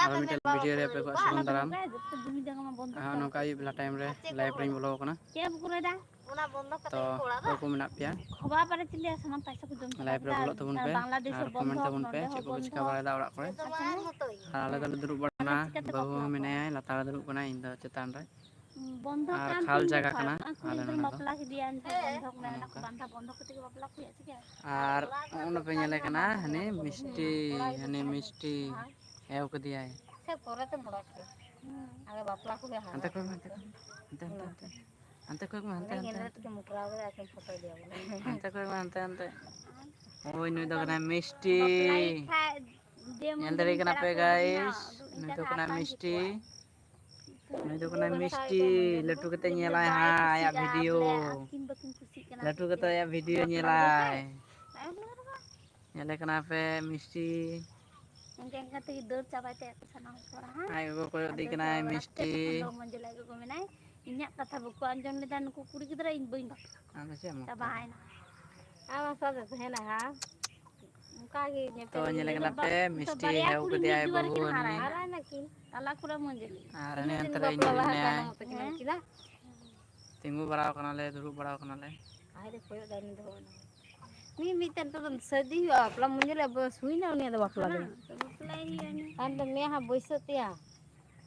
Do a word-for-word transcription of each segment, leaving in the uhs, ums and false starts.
ᱟᱨ ᱢᱤᱫᱴᱮᱱ ᱵᱷᱤᱰᱤᱭᱳ ᱨᱮ ᱟᱯᱮ ᱠᱚᱣᱟᱜ ᱥᱟᱹᱜᱩᱱ ᱫᱟᱨᱟᱢ᱾ ᱟᱨ ᱱᱚᱝᱠᱟ ᱟᱹᱭᱩᱵ ᱵᱮᱞᱟ ᱴᱟᱭᱤᱢ ᱨᱮ ᱞᱟᱭᱤᱵᱷ ᱨᱮᱧ ᱵᱚᱞᱚ ᱟᱠᱟᱱᱟ᱾ ᱛᱚ ᱚᱠᱚᱭ ᱠᱚ ᱢᱮᱱᱟᱜ ᱯᱮᱭᱟ? ᱞᱟᱭᱤᱵᱷ ᱨᱮ ᱵᱚᱞᱚᱜ ᱛᱟᱵᱚᱱ ᱯᱮ ᱟᱨ ᱠᱚᱢᱮᱱᱴ ᱛᱟᱵᱚᱱ ᱯᱮ ᱪᱮᱫ ᱠᱚᱯᱮ ᱪᱤᱠᱟ ᱵᱟᱲᱟᱭᱮᱫᱟ ᱚᱲᱟᱜ ᱠᱚᱨᱮ᱾ ᱟᱨ ᱟᱞᱮ ᱫᱚᱞᱮ ᱫᱩᱲᱩᱵ ᱵᱟᱲᱟ ᱟᱠᱟᱱᱟ, ᱵᱟᱹᱦᱩ ᱦᱚᱸ ᱢᱮᱱᱟᱭᱟ ᱞᱟᱛᱟᱨ ᱨᱮ ᱫᱩᱲᱩᱵ ᱠᱟᱱᱟᱭ, ᱤᱧ ᱫᱚ ᱪᱮᱛᱟᱱ ᱨᱮ᱾ ᱟᱨ ᱠᱷᱟᱞ ᱡᱟᱭᱜᱟ ᱠᱟᱱᱟ ᱟᱞᱮ ᱱᱚᱰᱮ ᱫᱚ᱾ ᱚᱱᱮ ᱚᱱᱠᱟ᱾ ᱟᱨ ᱚᱱᱟ ᱯᱮ ᱧᱮᱞᱮ ᱠᱟᱱᱟ ᱦᱟᱱᱮ ᱢᱤᱥᱴᱤ, ᱦᱟᱱᱮ ᱢᱤᱥᱴᱤ ᱦᱮᱣ ᱠᱟᱫᱮᱭᱟᱭ᱾ ᱦᱟᱱᱛᱮ ᱠᱷᱚᱡ ᱢᱮ, ᱦᱟᱱᱛᱮ ᱠᱷᱚᱡ ᱢᱮ, ᱦᱟᱱᱛᱮ, ᱦᱟᱱᱛᱮ, ᱦᱟᱱᱛᱮ᱾ ᱦᱟᱱᱛᱮ ᱠᱷᱚᱡ ᱢᱮ, ᱦᱟᱱᱛᱮ, ᱦᱟᱱᱛᱮ᱾ ᱦᱟᱱᱛᱮ ᱠᱷᱚᱡ ᱢᱮ, ᱦᱟᱱᱛᱮ, ᱦᱟᱱᱛᱮ᱾ ᱳᱭ ᱱᱩᱭ ᱫᱚ ᱠᱟᱱᱟᱭ ᱢᱤᱥᱴᱤ᱾ ᱧᱮᱞ ᱫᱟᱲᱮ ᱠᱟᱱᱟ ᱯᱮ ᱜᱟᱭᱤᱥ, ᱱᱩᱭ ᱫᱚ ᱠᱟᱱᱟᱭ ᱢᱤᱥᱴᱤ᱾ ᱱᱩᱭ ᱫᱚ ᱠᱟᱱᱟᱭ ᱢᱤᱥᱴᱤ, ᱞᱟᱹᱴᱩ ᱠᱟᱛᱮ ᱧᱮᱞᱟᱭ ᱦᱟᱸᱜ ᱟᱭᱟᱜ ᱵᱷᱤᱰᱤᱭᱳ᱾ ᱞᱟᱹᱴᱩ ᱠᱟᱛᱮ ᱟᱭᱟᱜ ᱵᱷᱤᱰᱤᱭᱳ ᱧᱮᱞᱟᱭ᱾ ᱧᱮᱞᱮ ᱠᱟᱱᱟ ᱯᱮ ᱢᱤᱥᱴᱤ᱾ ᱤᱱᱠᱟᱹ ᱤᱱᱠᱟᱹ ᱛᱮᱜᱮ ᱫᱟᱹᱲ ᱪᱟᱵᱟᱭ ᱛᱟᱭᱟ ᱠᱚ ᱥᱟᱱᱟᱢ ᱦᱚᱲ, ᱦᱮᱸ? ᱟᱡ ᱜᱚᱜᱚ ᱠᱚᱭᱚᱜ ᱤᱫᱤ ᱠᱟᱱᱟᱭ ᱢᱤᱥᱴᱤ᱾ ᱢᱚᱡᱽ ᱞᱟᱹᱜᱤᱫ ᱠᱚ ᱢᱮᱱᱟᱭ, ᱤᱧᱟᱹᱜ ᱠᱟᱛᱷᱟ ᱵᱟᱠᱚ ᱟᱸᱡᱚᱢ ᱞᱮᱫᱟ ᱱᱩᱠᱩ ᱠᱩᱲᱤ ᱜᱤᱫᱽᱨᱟᱹ, ᱤᱧ ᱵᱟᱹᱧ ᱵᱟᱯᱞᱟᱜᱼᱟ᱾ ᱟᱫᱚ ᱪᱮᱫ ᱮᱢ ᱪᱟᱵᱟᱭᱮᱱᱟ᱾ ᱟᱢ ᱥᱟᱶ ᱫᱚ ᱛᱟᱦᱮᱱᱟ, ᱦᱟ? ᱚᱱᱠᱟ ᱜᱮ ᱛᱚ ᱧᱮᱯᱮᱞ ᱧᱮᱞᱮ ᱠᱟᱱᱟ ᱯᱮ, ᱛᱚ ᱢᱤᱥᱴᱤ ᱵᱟᱨᱭᱟ ᱦᱮᱣ ᱠᱩᱲᱤ ᱢᱤᱫ ᱠᱮᱫᱮᱭᱟᱭ ᱡᱩᱣᱟᱹ ᱵᱟᱹᱦᱩ ᱨᱮᱠᱤᱱ ᱦᱟᱹᱱᱤ᱾ ᱦᱟᱨᱟᱭᱮᱱᱟ ᱠᱤᱱ᱾ ᱛᱟᱞᱟ ᱠᱚᱨᱮ ᱢᱚᱡᱽ ᱜᱮ᱾ ᱟᱨ ᱦᱟᱹᱱᱤ ᱛᱤᱱᱟᱹᱜ ᱦᱟᱱᱛᱮ ᱫᱤᱱ ᱨᱮ ᱤᱧ ᱵᱟᱯᱞᱟ ᱞᱟᱦᱟ ᱢᱮᱱᱟᱭᱟ᱾ ᱛᱟᱭᱱᱚᱢ ᱛᱮᱠᱤᱱ ᱦᱮᱸ? ᱟᱹᱠᱤᱱᱟ? ᱛᱤᱸᱜᱩ ᱵᱟᱲᱟᱣ ᱠᱟᱱᱟᱞᱮ, ᱫᱩᱲᱩᱵ ᱵᱟᱲᱟᱣ ᱠᱟᱱᱟᱞᱮ᱾ ᱟᱡ ᱫᱚ ᱠᱚᱭᱚᱜ ᱫᱟᱭ, ᱩᱱᱤ ᱫᱚ ᱵᱟᱝ᱾ ᱢᱤᱫ ᱢᱤᱫᱴᱮᱱ ᱛᱚ ᱥᱟᱹᱨᱫᱤ ᱦᱩᱭᱩᱜᱼᱟ, ᱵᱟᱯᱞᱟ ᱢᱚᱱᱮ ᱨᱮ ᱟᱵᱚ ᱦᱩᱭᱱᱟ, ᱩᱱᱤᱭᱟᱜ ᱫᱚ ᱵᱟᱯᱞᱟ ᱫᱚ᱾ ᱦᱮᱸ, ᱛᱚ ᱵᱟᱯᱞᱟᱭ ᱦᱩᱭᱩᱜᱼᱟ ᱩᱱᱤ᱾ ᱟᱢ ᱫᱚ ᱢᱮᱭᱟ ᱦᱟᱸᱜ ᱵᱟᱹᱭᱥᱟᱹᱜ ᱛᱮᱭᱟ᱾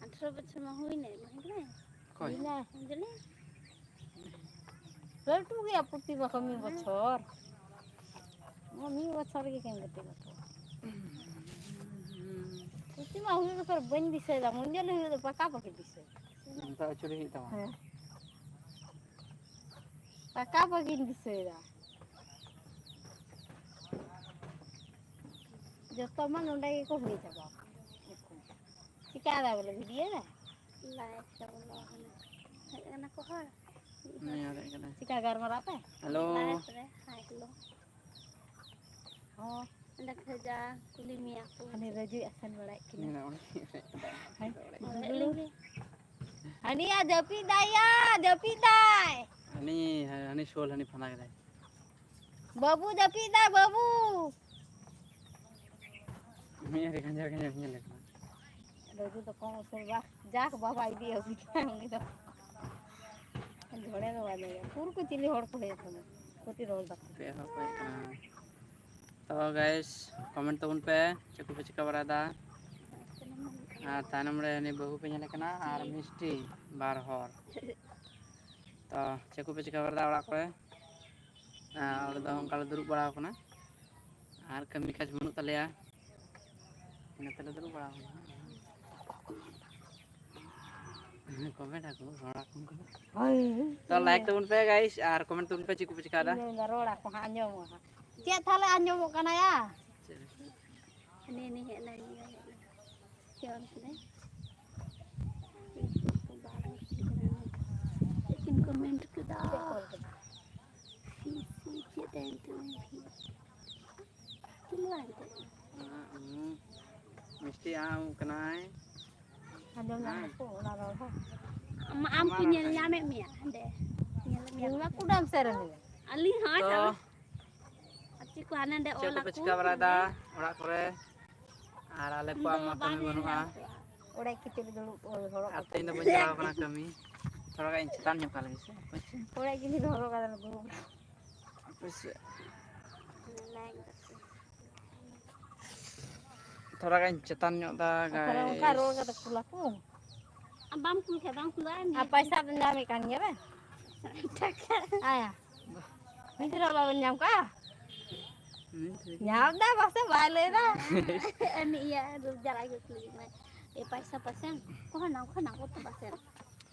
ᱟᱴᱷᱨᱚ ᱵᱚᱪᱷᱚᱨ ᱢᱟ ᱦᱩᱭᱱᱟᱭ, ᱵᱟᱝ ᱦᱩᱭᱱᱟᱭ? ᱚᱠᱚᱭ? ᱦᱩᱭᱱᱟ᱾ ᱚᱧᱡᱚᱞᱤ? ᱞᱟᱹᱴᱩ ᱜᱮᱭᱟ ᱯᱨᱚᱛᱤᱢᱟ ᱠᱷᱚᱱ ᱢᱤᱫ ᱵᱚᱪᱷᱚᱨ᱾ ᱚ, ᱢᱤᱫ ᱵᱚᱪᱷᱚᱨ ᱜᱮ ᱠᱤᱱ ᱠᱟᱹᱴᱤᱡ ᱞᱟᱹᱴᱩ᱾ ᱯᱨᱚᱛᱤᱢᱟ ᱦᱩᱭᱩᱜ ᱫᱚ ᱵᱟᱹᱧ ᱫᱤᱥᱟᱹᱭᱮᱫᱟ, ᱚᱧᱡᱚᱞᱤ ᱦᱩᱭᱩᱜ ᱫᱚ ᱯᱟᱠᱟ ᱯᱟᱠᱤ ᱫᱤᱥᱟᱹᱭ᱾ ᱱᱚᱝᱠᱟ ᱟᱹᱪᱩᱨ ᱦᱩᱭᱩᱜ ᱛᱟᱢᱟ᱾ ᱦᱮᱸ᱾ ᱯᱟᱠᱟ ᱯᱟᱠᱤᱧ ᱫᱤᱥᱟᱹᱭᱮᱫᱟ᱾ ᱡᱚᱛᱚ ᱢᱟ ᱱᱚᱰᱮ ᱜᱮᱠᱚ ᱦᱩᱭ ᱪᱟᱵᱟ ᱟᱠᱟᱱᱟ᱾ ᱪᱤᱠᱟᱹᱭᱮᱫᱟ ᱵᱚᱞᱮ, ᱵᱷᱤᱰᱤᱭᱳ ᱫᱟ? ᱞᱟᱭᱤᱵᱷ ᱨᱮ ᱵᱚᱞᱚ ᱟᱠᱟᱱᱟ᱾ ᱦᱮᱡ ᱟᱠᱟᱱᱟ ᱠᱚ ᱦᱚᱲ᱾ ᱱᱤᱭᱟᱹ ᱦᱮᱡ ᱟᱠᱟᱱᱟ᱾ ᱪᱤᱠᱟ ᱜᱟᱞᱢᱟᱨᱟᱜ ᱯᱮ? ᱦᱮᱞᱳ᱾ ᱞᱟᱭᱤᱵᱷ ᱨᱮ, ᱦᱟᱭ ᱦᱮᱞᱳ᱾ ᱦᱚᱸ᱾ ᱚᱸᱰᱮ ᱠᱷᱚᱡᱟ ᱠᱩᱞᱤ ᱢᱮᱭᱟ ᱠᱚ᱾ ᱦᱟᱱᱮ ᱨᱟᱹᱡᱩᱭ ᱟᱥᱮᱱ ᱵᱟᱲᱟᱭᱮᱫ ᱠᱤᱱᱟ᱾ ᱦᱮᱸ, ᱚᱸᱰᱮ ᱦᱮᱡ ᱠᱟᱱᱟ᱾ ᱦᱟᱹᱱᱤᱭᱟ ᱡᱟᱹᱯᱤᱫ ᱫᱟᱭᱟ, ᱡᱟᱹᱯᱤᱫ ᱫᱟᱭ᱾ ᱦᱟᱹᱱᱤ, ᱦᱟᱹᱱᱤ ᱥᱳᱞ, ᱦᱟᱹᱱᱤ ᱯᱷᱟᱸᱫᱟ ᱠᱮᱫᱟᱭ᱾ ᱵᱟᱹᱵᱩ ᱡᱟᱹᱯᱤᱫ ᱫᱟᱭ, ᱵᱟᱹᱵᱩ᱾ ᱢᱤᱫ ᱨᱮ ᱜᱷᱟᱸᱡᱟᱨ ᱜᱷᱟᱸᱡᱟᱨ ᱧᱮᱞ ᱞᱮ ᱠᱟᱱᱟ᱾ ᱫᱟᱹᱫᱩ ᱫᱚ ᱠᱚᱢ ᱩᱥᱩᱞ ᱵᱟ, ᱡᱟᱠ ᱵᱟᱵᱟ ᱤᱫᱤ ᱟᱹᱜᱩ ᱠᱮᱫᱟ ᱩᱱᱤ ᱫᱚ᱾ ᱡᱷᱚᱲᱮ ᱫᱚ ᱵᱟᱭ ᱫᱟᱲᱮᱭᱟᱜᱼᱟ᱾ ᱩᱠᱩᱨ ᱠᱚ ᱪᱤᱞᱤ ᱦᱚᱲ ᱠᱚ ᱦᱮᱡ ᱟᱠᱟᱱᱟ? ᱠᱚᱛᱤ ᱨᱚᱲ ᱫᱟᱠᱚ᱾ ᱯᱮ ᱦᱚᱲ ᱠᱚ ᱦᱮᱡ ᱟᱠᱟᱱᱟ᱾ ᱛᱚ ᱜᱟᱭᱥ, ᱠᱚᱢᱮᱱᱴ ᱛᱟᱵᱚᱱ ᱯᱮ, ᱪᱮᱫ ᱠᱚᱯᱮ ᱪᱤᱠᱟᱹ ᱵᱟᱲᱟᱭᱮᱫᱟ? ᱟᱨ ᱛᱟᱭᱱᱚᱢ ᱨᱮ ᱩᱱᱤ ᱵᱟᱹᱦᱩ ᱯᱮ ᱧᱮᱞᱮ ᱠᱟᱱᱟ ᱟᱨ ᱢᱤᱥᱴᱤ, ᱵᱟᱨ ᱦᱚᱲ᱾ ᱛᱚ ᱪᱮᱫ ᱠᱚᱯᱮ ᱪᱤᱠᱟᱹ ᱵᱟᱲᱟᱭᱮᱫᱟ ᱚᱲᱟᱜ ᱠᱚᱨᱮ? ᱟᱨ ᱟᱞᱮ ᱫᱚ ᱚᱱᱠᱟ ᱞᱮ ᱫᱩᱲᱩᱵ ᱵᱟᱲᱟ ᱟᱠᱟᱱᱟ, ᱟᱨ ᱠᱟᱹᱢᱤ ᱠᱟᱡᱽ ᱵᱟᱹᱱᱩᱜ ᱛᱟᱞᱮᱭᱟ, ᱤᱱᱟᱹ ᱛᱮᱞᱮ ᱫᱩᱲᱩᱵ ᱵᱟᱲᱟ ᱟᱠᱟᱱᱟ᱾ ᱠᱚᱢᱮᱱᱴ ᱟᱠᱚ, ᱨᱚᱲ ᱟᱠᱚ ᱠᱟᱱᱟ᱾ ᱦᱳᱭ᱾ ᱛᱚ ᱞᱟᱭᱤᱠ ᱛᱟᱵᱚᱱ ᱯᱮ ᱜᱟᱭᱥ, ᱟᱨ ᱠᱚᱢᱮᱱᱴ ᱛᱟᱵᱚᱱ ᱯᱮ ᱪᱮᱫ ᱠᱚᱯᱮ ᱪᱤᱠᱟᱹᱭᱮᱫᱟ᱾ ᱤᱧ ᱫᱚ ᱨᱚᱲ ᱟᱠᱚ ᱦᱟᱸᱜ ᱟᱸᱡᱚᱢᱚᱜᱼᱟ ᱦᱟᱸᱜ᱾ ᱪᱮᱫ ᱛᱟᱦᱞᱮ ᱟᱸᱡᱚᱢᱚᱜ ᱠᱟᱱᱟ ᱭᱟ? ᱪᱮᱫ? ᱦᱟᱹᱱᱤ ᱦᱟᱹᱱᱤ ᱦᱮᱡ ᱮᱱᱟᱭ, ᱱᱩᱭ ᱦᱚᱸ ᱦᱮᱡ ᱮᱱᱟᱭ᱾ ᱪᱮᱫ ᱚᱞ ᱠᱮᱫᱟᱭ? ᱪᱮᱫ ᱠᱤᱱ ᱠᱚᱢᱮᱱᱴ ᱠᱮᱫᱟ? ᱪᱮᱫ ᱠᱚ ᱚᱞ ᱠᱮᱫᱟ? ᱯᱷᱤᱥᱤ ᱪᱮᱫ ᱛᱟᱭᱚᱢ ᱛᱮ ᱩᱱᱤ ᱯᱷᱤᱥᱤ᱾ ᱪᱮᱫ ᱦᱚᱸ ᱵᱟᱝ ᱛᱟᱦᱮᱸ ᱠᱟᱱᱟ᱾ ᱦᱩᱸ, ᱢᱤᱥᱴᱤ ᱟᱢ ᱠᱟᱱᱟᱭ᱾ ᱟᱸᱡᱚᱢ ᱧᱟᱢ ᱦᱮᱸ᱾ ᱫᱟᱠᱚ ᱚᱱᱟ ᱨᱚᱲ ᱦᱚᱸ᱾ ᱟᱢ, ᱟᱢ ᱠᱚ ᱟᱢᱟᱜ ᱨᱚᱲ ᱧᱮᱞ ᱠᱟᱱ ᱧᱟᱢᱮᱫ ᱜᱮᱭᱟ᱾ ᱢᱮᱭᱟ ᱦᱟᱸᱰᱮ᱾ ᱧᱮᱞᱮᱫ ᱢᱮᱭᱟ ᱤᱧ ᱢᱟ ᱠᱚ᱾ ᱠᱩᱰᱟᱹᱢ ᱥᱮᱫ ᱨᱮ ᱢᱮᱱᱟᱹᱧ᱾ ᱟᱹᱞᱤᱧ ᱦᱚᱸ ᱛᱚ, ᱪᱟᱞᱟᱜ᱾ ᱟᱨ ᱪᱮᱫ ᱠᱚ ᱦᱟᱱᱮ ᱦᱟᱸᱰᱮ ᱪᱮᱫ ᱚᱞ ᱠᱚᱯᱮ ᱟᱠᱚ ᱪᱤᱠᱟ ᱵᱟᱲᱟᱭᱮᱫᱟ ᱦᱟᱸᱰᱮ? ᱚᱲᱟᱜ ᱠᱚᱨᱮ? ᱟᱨ ᱟᱞᱮ ᱤᱧ ᱠᱚᱣᱟᱜ ᱫᱚ ᱢᱟ ᱵᱟᱝ ᱠᱟᱹᱢᱤ ᱧᱮᱞ ᱵᱟᱹᱱᱩᱜᱼᱟ᱾ ᱧᱟᱢ ᱠᱚᱣᱟ᱾ ᱚᱲᱟᱜ ᱠᱤᱪᱨᱤᱡ ᱫᱩᱲᱩᱵ ᱦᱚᱲ ᱟᱨ ᱠᱚ᱾ ᱛᱮᱦᱮᱧ ᱫᱚ ᱵᱟᱹᱧ ᱪᱟᱞᱟᱣ ᱠᱟᱱᱟ ᱠᱟᱹᱢᱤ᱾ ᱛᱷᱚᱲᱟ ᱜᱟᱱ ᱪᱮᱛᱟᱱ ᱧᱚᱜ ᱠᱟᱜ ᱞᱮᱜᱮ ᱥᱮ᱾ ᱚᱲᱟᱜ ᱜᱮ ᱱᱤᱛ ᱦᱚᱨᱚᱜ ᱠᱟᱫᱟ ᱞᱩᱜᱽᱲᱤ᱾ ᱦᱟᱯᱮ ᱥᱮ᱾ ᱛᱷᱚᱲᱟ ᱜᱟᱱ ᱪᱮᱛᱟᱱ ᱧᱚᱜ ᱫᱟ, ᱟᱨ ᱛᱟᱦᱞᱮ ᱚᱱᱠᱟ ᱨᱚᱲ ᱜᱟᱭᱤᱥ᱾ ᱠᱟᱛᱮ ᱠᱩᱞ ᱟᱠᱚ? ᱟᱢ ᱵᱟᱢ ᱠᱩᱞ ᱠᱷᱟᱡ ᱵᱟᱢ ᱠᱩᱞᱟ, ᱱᱤᱭᱟᱹ ᱟᱨ ᱯᱚᱭᱥᱟ ᱫᱚ ᱧᱟᱢᱮᱫ ᱠᱟᱱ ᱜᱮᱭᱟ ᱵᱮ? ᱴᱟᱠᱟ᱾ ᱟᱭᱟ᱾ ᱢᱤᱫ ᱫᱤᱱ ᱦᱚᱸ ᱵᱟᱵᱮᱱ ᱧᱟᱢ ᱠᱟᱜᱼᱟ? ᱧᱟᱢ ᱫᱟ ᱯᱟᱥᱮ ᱵᱟᱭ ᱞᱟᱹᱭ ᱫᱟ᱾ ᱩᱱᱤ ᱤᱭᱟᱹ ᱨᱳᱡᱽᱜᱟᱨ ᱟᱡ ᱜᱮ ᱠᱩᱞᱤ ᱠᱟᱱᱟᱭ, "ᱮ ᱯᱟᱭᱥᱟ ᱯᱟᱥᱮᱱ?" ᱚᱠᱚᱭ ᱱᱟ, ᱚᱠᱚᱭ ᱱᱟ, ᱚᱠᱚᱭ ᱯᱟᱥᱮᱱ?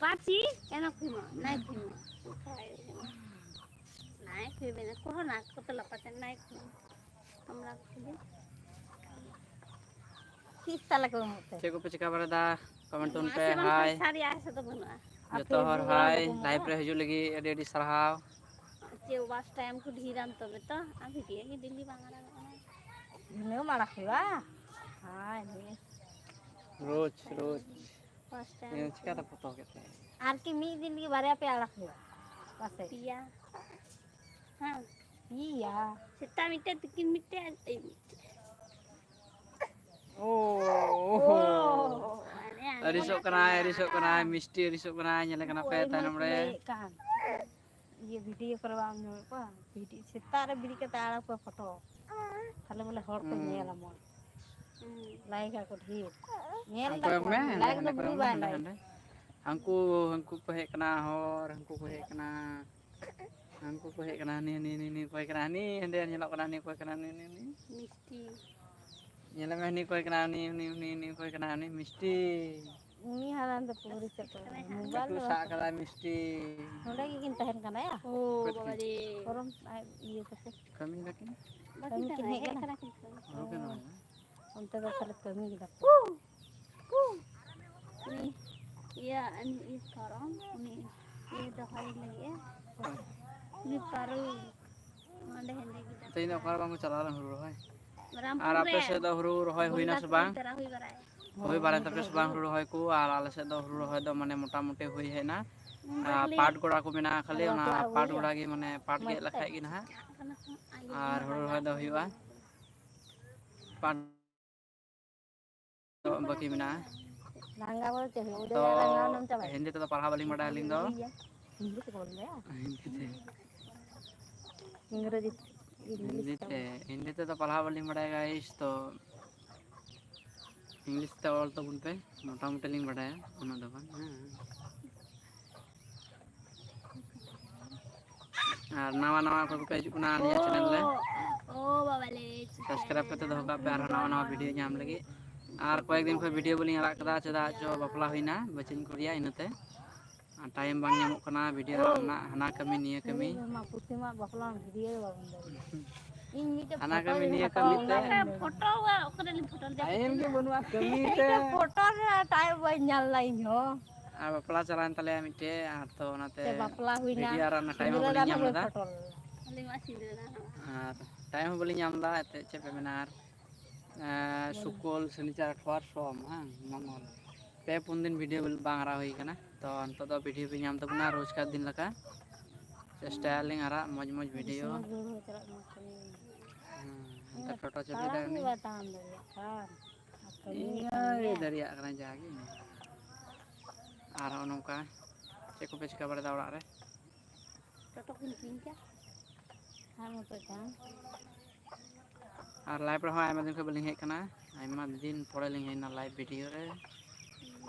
ᱯᱟᱨᱪᱤ, ᱮᱱᱟ ᱠᱷᱩᱢᱟ, ᱱᱟᱭ ᱠᱷᱩᱢᱟ᱾ ᱱᱟᱭ ᱠᱷᱩᱢᱟ, ᱚᱠᱚᱭ ᱱᱟ, ᱚᱠᱚᱭ ᱛᱮ ᱞᱟᱯᱟ ᱪᱮ ᱱᱟᱭ ᱠᱷᱩᱢᱟ᱾ ᱠᱟᱢᱨᱟ ᱠᱚ ᱠᱷᱩᱞᱟᱹ᱾ ᱛᱤᱥ ᱛᱟᱞᱮ ᱠᱚ ᱮᱢᱚᱜ ᱛᱮ? ᱪᱮᱫ ᱠᱚᱯᱮ ᱪᱤᱠᱟ ᱵᱟᱲᱟᱭᱮᱫᱟ? ᱠᱚᱢᱮᱱᱴ ᱛᱟᱵᱚᱱ ᱯᱮ, ᱢᱟᱥᱮ ᱵᱟᱝ ᱦᱟᱭ᱾ ᱯᱚᱭᱥᱟ ᱨᱮᱭᱟᱜ ᱟᱥᱟ ᱫᱚ ᱵᱟᱹᱱᱩᱜᱼᱟ᱾ ᱡᱚᱛᱚ ᱦᱚᱲ ᱦᱟᱭ, ᱞᱟᱭᱤᱵᱷ ᱨᱮ ᱦᱤᱡᱩᱜ ᱞᱟᱹᱜᱤᱫ ᱟᱹᱰᱤ ᱟᱹᱰᱤ ᱥᱟᱨᱦᱟᱣ᱾ ᱪᱮᱫ ᱣᱟᱪ ᱴᱟᱭᱤᱢ ᱠᱚ ᱰᱷᱮᱨᱟᱢ ᱛᱚᱵᱮ ᱛᱚ, ᱟᱨ ᱵᱷᱤᱰᱤᱭᱳ ᱜᱮ ᱰᱮᱞᱤ ᱵᱟᱝ ᱟᱲᱟᱜᱚᱜ ᱠᱟᱱᱟ᱾ ᱫᱤᱱᱟᱹᱢ ᱟᱲᱟᱜ ᱦᱩᱭᱩᱜᱼᱟ᱾ ᱦᱟᱭ, ᱦᱟᱭ᱾ ᱨᱳᱡᱽ, ᱨᱳᱡᱽ᱾ ᱯᱟᱸᱪ ᱴᱟᱭᱤᱢ ᱤᱧ ᱪᱤᱠᱟᱹᱛᱮ ᱯᱷᱳᱴᱳ ᱠᱮᱫ ᱛᱟᱭᱟ? ᱟᱨᱠᱤ ᱢᱤᱫ ᱫᱤᱱ ᱜᱮ ᱵᱟᱨᱭᱟ ᱯᱮ ᱟᱲᱟᱜ ᱦᱩᱭᱩᱜᱼᱟ᱾ ᱯᱟᱥᱮᱡ᱾ ᱯᱮᱭᱟ᱾ ᱦᱮᱸ᱾ ᱯᱮᱭᱟ᱾ ᱥᱮᱛᱟᱜ ᱢᱤᱫᱴᱮᱡ, ᱛᱤᱠᱤᱱ ᱢᱤᱫᱴᱮᱡ, ᱟᱨ ᱟᱹᱭᱩᱵ ᱢᱤᱫᱴᱮᱡ᱾ ᱳ᱾ ᱳ᱾ ᱟᱹᱲᱤᱥᱚᱜ ᱠᱟᱱᱟᱭ, ᱟᱹᱲᱤᱥᱚᱜ ᱠᱟᱱᱟᱭ, ᱢᱤᱥᱴᱤ ᱟᱹᱲᱤᱥᱚᱜ ᱠᱟᱱᱟᱭ, ᱧᱮᱞᱮ ᱠᱟᱱᱟ ᱯᱮ ᱛᱟᱭᱱᱚᱢ ᱨᱮ᱾ ᱤᱭᱟᱹ ᱵᱷᱤᱰᱤᱭᱳ ᱠᱚᱨᱮ ᱵᱟᱢ ᱧᱟᱢᱮᱫ ᱠᱚᱣᱟ? ᱵᱷᱤᱰᱤ-, ᱥᱮᱛᱟᱜ ᱨᱮ ᱵᱮᱨᱮᱫ ᱠᱟᱛᱮ ᱟᱲᱟᱜ ᱠᱚᱣᱟ ᱯᱷᱳᱴᱳ᱾ ᱛᱟᱦᱞᱮ ᱵᱚᱞᱮ ᱦᱚᱲ ᱠᱚ ᱦᱩᱸ᱾ ᱧᱮᱞ ᱟᱢᱟ᱾ ᱞᱟᱭᱤᱠ ᱟᱠᱚ ᱰᱷᱮᱨ᱾ ᱧᱮᱞ ᱠᱚᱭᱚᱜ ᱫᱟᱠᱚ, ᱢᱮ, ᱦᱟᱸᱰᱮ, ᱞᱟᱭᱤᱠ ᱫᱚ ᱦᱟᱸᱰᱮ ᱵᱩᱡᱷᱟᱹᱣ ᱠᱚᱭᱚᱜ ᱢᱮ, ᱵᱟᱭ ᱦᱟᱸᱰᱮ, ᱞᱟᱭᱤᱠ᱾ ᱦᱟᱸᱰᱮ᱾ ᱦᱟᱹᱱᱠᱩ, ᱦᱟᱹᱱᱠᱩ ᱠᱚ ᱦᱮᱡ ᱠᱟᱱᱟ ᱦᱚᱲ, ᱦᱟᱹᱱᱠᱩ ᱠᱚ ᱦᱮᱡ ᱠᱟᱱᱟ᱾ ᱦᱟᱹᱱᱠᱩ ᱠᱚ ᱦᱮᱡ ᱠᱟᱱᱟ, ᱦᱟᱹᱱᱤ, ᱦᱟᱹᱱᱤ, ᱦᱟᱹᱱᱤ, ᱦᱟᱹᱱᱤ ᱚᱠᱚᱭ ᱠᱟᱱᱟ? ᱦᱟᱹᱱᱤ ᱦᱟᱸᱰᱮ ᱧᱮᱞᱚᱜ ᱠᱟᱱᱟ, ᱦᱟᱹᱱᱤ ᱚᱠᱚᱭ ᱠᱟᱱᱟ? ᱦᱟᱹᱱᱤ, ᱦᱟᱹᱱᱤ, ᱦᱟᱹᱱᱤ᱾ ᱢᱤᱥᱴᱤ᱾ ᱧᱮᱞᱮ ᱢᱮ, ᱦᱟᱹᱱᱤ ᱚᱠᱚᱭ ᱠᱟᱱᱟ? ᱦᱟᱹᱱᱤ, ᱦᱟᱹᱱᱤ, ᱦᱟᱹᱱᱤ, ᱦᱟᱹᱱᱤ ᱚᱠᱚᱭ ᱠᱟᱱᱟ? ᱦᱟᱹᱱᱤ ᱢᱤᱥᱴᱤ᱾ ᱩᱱᱤ ᱦᱟᱲᱟᱢ ᱫᱚ ᱯᱩᱨᱟᱹ ᱪᱟᱵᱟ᱾ ᱢᱳᱵᱟᱭᱤᱞ ᱞᱟᱹᱴᱩ ᱫᱚ ᱥᱟᱵ ᱠᱟᱫᱟᱭ ᱢᱤᱥᱴᱤ᱾ ᱱᱚᱰᱮ ᱜᱮᱠᱤᱱ ᱛᱟᱦᱮᱱ ᱠᱟᱱᱟ, ᱭᱟ? ᱚ, ᱚᱠᱚᱭ ᱵᱟᱵᱟ ᱛᱟᱹᱠᱤᱱ? ᱨᱮ᱾ ᱯᱚᱨᱚᱢ ᱟᱡ ᱤᱭᱟᱹ ᱛᱟᱠᱚ᱾ ᱠᱟᱹᱢᱤ ᱫᱟᱠᱤᱱ? ᱵᱟᱹᱠᱤᱱ ᱠᱟᱹᱢᱤ ᱠᱤᱱ ᱛᱟᱦᱮᱱᱟ, ᱦᱮᱡ ᱦᱮᱡ ᱠᱟᱱᱟ᱾ ᱠᱟᱱᱟ ᱠᱤᱱ ᱛᱚ᱾ ᱦᱩᱲᱩ ᱠᱤᱱ ᱨᱚᱦᱚᱭᱟ᱾ ᱚᱱᱛᱮ ᱫᱚ ᱛᱟᱦᱞᱮ ᱠᱟᱹᱢᱤ ᱠᱮᱫᱟ ᱠᱚ᱾ ᱩᱱᱤ ᱤᱭᱟᱹ, ᱩᱱᱤ ᱤᱭᱟᱹ ᱯᱟᱨᱚᱢ, ᱩᱱᱤ ᱤᱭᱟᱹ ᱫᱚᱦᱚᱭ ᱞᱟᱹᱜᱤᱫ ᱮ᱾ ᱚᱠᱚᱭ? ᱩᱱᱤ ᱯᱟᱨᱚᱢ᱾ ᱚᱸᱰᱮ ᱦᱮᱸᱫᱮ ᱜᱮ ᱛᱮᱦᱮᱧ ᱫᱚ ᱚᱠᱟ ᱨᱮ ᱵᱟᱝ ᱠᱚ ᱪᱟᱞᱟᱣ ᱞᱮᱱ ᱦᱩᱲᱩ ᱨᱚᱦᱚᱭ? ᱨᱟᱢᱯᱩᱨ ᱟᱨ ᱟᱯᱮ ᱨᱮ᱾ ᱥᱮᱫ ᱫᱚ ᱦᱩᱲᱩ ᱨᱚᱦᱚᱭ ᱦᱩᱭᱱᱟ ᱵᱚᱱᱰᱟ ᱥᱮ ᱵᱟᱝ? ᱛᱟᱨᱟ ᱦᱩᱭ ᱵᱟᱲᱟᱭ᱾ ᱦᱩᱭ ᱵᱟᱲᱟᱭ ᱛᱟᱯᱮ ᱥᱮ ᱵᱟᱝ ᱦᱩᱲᱩ ᱨᱚᱦᱚᱭ ᱠᱚ? ᱟᱨ ᱟᱞᱮ ᱥᱮᱫ ᱫᱚ ᱦᱩᱲᱩ ᱨᱚᱦᱚᱭ ᱫᱚ ᱢᱟᱱᱮ ᱢᱚᱴᱟᱢᱩᱴᱤ ᱦᱩᱭ ᱦᱮᱡ ᱮᱱᱟ᱾ ᱚᱱᱠᱟ ᱟᱨ ᱠᱷᱟᱹᱞᱤ ᱯᱟᱴ ᱜᱚᱲᱟ ᱠᱚ ᱢᱮᱱᱟᱜᱼᱟ, ᱠᱷᱟᱹᱞᱤ ᱚᱱᱟ ᱵᱟᱯᱞᱟ ᱯᱟᱴ ᱦᱩᱭ ᱜᱚᱲᱟ ᱜᱮ ᱢᱟᱱᱮ ᱯᱟᱴ ᱢᱚᱡᱽ ᱜᱮᱫ ᱛᱮ᱾ ᱞᱮᱠᱷᱟᱡ ᱜᱮ ᱱᱟᱦᱟᱜ᱾ ᱟᱨ ᱦᱩᱲᱩ ᱨᱚᱦᱚᱭ ᱫᱚ ᱦᱩᱭᱩᱜᱼᱟ᱾ ᱯᱟᱴ ᱫᱚ ᱵᱟᱹᱠᱤ ᱢᱮᱱᱟᱜᱼᱟ᱾ ᱞᱟᱸᱜᱟ ᱵᱚᱞᱛᱮ ᱦᱩᱭᱩᱜ ᱛᱚ, ᱞᱟᱸᱜᱟ ᱚᱱᱟᱢ ᱪᱟᱵᱟᱭᱟ᱾ ᱦᱤᱱᱫᱤ ᱛᱮᱫᱚ ᱯᱟᱲᱦᱟᱣ ᱵᱟᱹᱞᱤᱧ ᱵᱟᱰᱟᱭᱟ ᱟᱹᱞᱤᱧ ᱫᱚ᱾ ᱦᱤᱱᱫᱤ ᱛᱮᱠᱚ ᱵᱟᱹᱧ ᱵᱟᱲᱟᱭᱟ᱾ ᱦᱤᱱᱫᱤ ᱛᱮ᱾ ᱤᱝᱨᱮᱡᱤ ᱛᱮ, ᱤᱝᱞᱤᱥ ᱦᱤᱱᱫᱤ ᱛᱮ᱾ ᱛᱮ, ᱦᱤᱱᱫᱤ ᱛᱮᱫᱚ ᱯᱟᱲᱦᱟᱣ ᱵᱟᱹᱞᱤᱧ ᱵᱟᱰᱟᱭᱟ guys, ᱛᱚ ᱤᱝᱞᱤᱥ ᱛᱮ ᱚᱞ ᱛᱟᱵᱚᱱ ᱯᱮ, ᱢᱚᱴᱟᱢᱩᱴᱤ ᱞᱤᱧ ᱵᱟᱰᱟᱭᱟ, ᱩᱱᱟᱹᱜ ᱫᱚ ᱵᱟᱝ, ᱦᱮᱸ᱾ ᱟᱨ ᱱᱟᱣᱟ ᱱᱟᱣᱟ ᱚᱠᱚᱭ ᱠᱚᱯᱮ ᱦᱤᱡᱩᱜ ᱠᱟᱱᱟ ᱟᱹᱞᱤᱧᱟᱜ channel ᱨᱮ, ᱚ, ᱚ, ᱵᱟᱵᱟ ᱞᱮ, subscribe ᱠᱟᱛᱮ ᱫᱚᱦᱚ ᱠᱟᱜ ᱯᱮ, ᱟᱨᱦᱚᱸ ᱱᱟᱣᱟ ᱱᱟᱣᱟ video ᱧᱟᱢ ᱞᱟᱹᱜᱤᱫ᱾ ᱟᱨ ᱠᱚᱭᱮᱠ ᱫᱤᱱ ᱠᱷᱚᱱ video ᱵᱟᱹᱞᱤᱧ ᱟᱲᱟᱜ ᱠᱟᱫᱟ, ᱪᱮᱫᱟᱜ ᱪᱚ ᱵᱟᱯᱞᱟ ᱦᱩᱭᱱᱟ, ᱵᱟᱹᱪᱤᱱ ᱠᱚᱨᱮᱭᱟ, ᱤᱱᱟᱹᱛᱮ᱾ ᱟᱨ time ᱵᱟᱝ ᱧᱟᱢᱚᱜ ᱠᱟᱱᱟ video ᱟᱲᱟᱜ ᱨᱮᱱᱟᱜ, ᱦᱟᱱᱟ ᱠᱟᱹᱢᱤ ᱱᱤᱭᱟᱹ ᱠᱟᱹᱢᱤ᱾ ᱯᱩᱛᱷᱤ ᱢᱟ ᱵᱟᱯᱞᱟ video ᱵᱟᱵᱚᱱ ᱫᱟᱲᱮᱭᱟᱜᱼᱟ᱾ ᱤᱧ ᱢᱤᱫᱴᱮᱡ ᱦᱟᱱᱟ ᱯᱷᱳᱴᱳ ᱠᱟᱹᱢᱤ ᱨᱤᱧ ᱱᱤᱭᱟᱹ ᱦᱟᱛᱟᱣᱟ, ᱠᱟᱹᱢᱤ ᱚᱱᱟ ᱛᱮ᱾ ᱜᱮ ᱯᱷᱳᱴᱳ ᱚᱠᱟ ᱨᱮᱞᱤᱧ ᱯᱷᱳᱴᱳ ᱞᱮᱫᱟ? Time ᱜᱮ ᱵᱟᱹᱱᱩᱜᱼᱟ ᱠᱟᱹᱢᱤ ᱛᱮ᱾ ᱤᱧ ᱫᱚ ᱯᱷᱳᱴᱳ ᱨᱮᱱᱟᱜ time ᱵᱟᱹᱧ ᱧᱟᱢ ᱞᱮᱫᱟ ᱤᱧ ᱦᱚᱸ᱾ ᱟᱨ ᱵᱟᱯᱞᱟ ᱪᱟᱞᱟᱣᱮᱱ ᱛᱟᱞᱮᱭᱟ ᱢᱤᱫᱴᱮᱡ, ᱟᱨ ᱛᱚ ᱚᱱᱟᱛᱮ ᱥᱮ ᱵᱟᱯᱞᱟ ᱦᱩᱭᱱᱟ, video ᱟᱨ ᱚᱱᱟ time ᱦᱚᱸ ᱥᱤᱸᱫᱽᱨᱟᱹ ᱵᱟᱹᱞᱤᱧ ᱫᱟᱱ ᱧᱟᱢ ᱦᱚᱸ ᱵᱟᱹᱧ ᱞᱮᱫᱟ᱾ ᱯᱷᱳᱴᱳ ᱞᱮᱫᱟ᱾ ᱟᱨ time ᱦᱚᱸ ᱵᱟᱹᱞᱤᱧ ᱧᱟᱢ ᱞᱮᱫᱟ, ᱮᱱᱛᱮᱫ ᱪᱮᱫ ᱯᱮ ᱢᱮᱱᱟ᱾ ᱟᱨ ᱮᱸ, ᱥᱩᱠᱚᱞ, ᱥᱚᱱᱤᱪᱟᱨ, ᱟᱴᱷᱣᱟᱨ, ᱥᱳᱢ, ᱦᱮᱸ, ᱢᱚᱝᱜᱚᱞ᱾ ᱯᱮ ᱯᱩᱱ ᱫᱤᱱ video ᱵᱟᱝ ᱟᱲᱟᱜ ᱦᱩᱭ ᱠᱟᱱᱟ᱾ ᱛᱚ, ᱱᱤᱛᱚᱜ ᱫᱚ video ᱯᱮ ᱧᱟᱢ ᱛᱟᱵᱚᱱᱟ ᱨᱳᱡᱽᱠᱟᱨ ᱫᱤᱱ ᱞᱮᱠᱟ᱾ ᱪᱮᱥᱴᱟᱭᱟᱞᱤᱧ ᱟᱨᱟᱜ ᱢᱚᱡᱽ ᱢᱚᱡᱽ video᱾ ᱦᱮᱸ, ᱚᱱᱛᱮ ᱴᱳᱴᱳ ᱪᱟᱹᱵᱤ ᱫᱟᱭ ᱩᱱᱤ᱾ ᱤᱧ ᱦᱚᱸ ᱫᱟᱲᱮᱭᱟᱜ ᱠᱟᱱᱟ ᱡᱟᱜᱮ᱾ ᱟᱨ ᱱᱚᱜᱼᱚ ᱱᱚᱝᱠᱟ ᱪᱮᱫ ᱠᱚᱯᱮ ᱪᱤᱠᱟᱹ ᱵᱟᱲᱟᱭᱮᱫᱟ ᱚᱲᱟᱜ ᱨᱮ? ᱴᱳᱴᱳ ᱠᱤᱱ ᱠᱤᱨᱤᱧ ᱠᱮᱫ᱾ ᱟᱨ ᱢᱚᱛᱚ ᱪᱟᱸᱫ᱾ ᱟᱨ ᱞᱟᱭᱤᱵᱷ ᱨᱮᱦᱚᱸ ᱟᱭᱢᱟ ᱫᱤᱱ ᱠᱷᱚᱱ ᱵᱟᱹᱞᱤᱧ ᱦᱮᱡ ᱟᱠᱟᱱᱟ, ᱟᱭᱢᱟ ᱫᱤᱱ ᱯᱚᱨᱮ ᱞᱤᱧ ᱦᱮᱡ ᱮᱱᱟ ᱞᱟᱭᱤᱵᱷ ᱵᱷᱤᱰᱤᱭᱳ ᱨᱮ᱾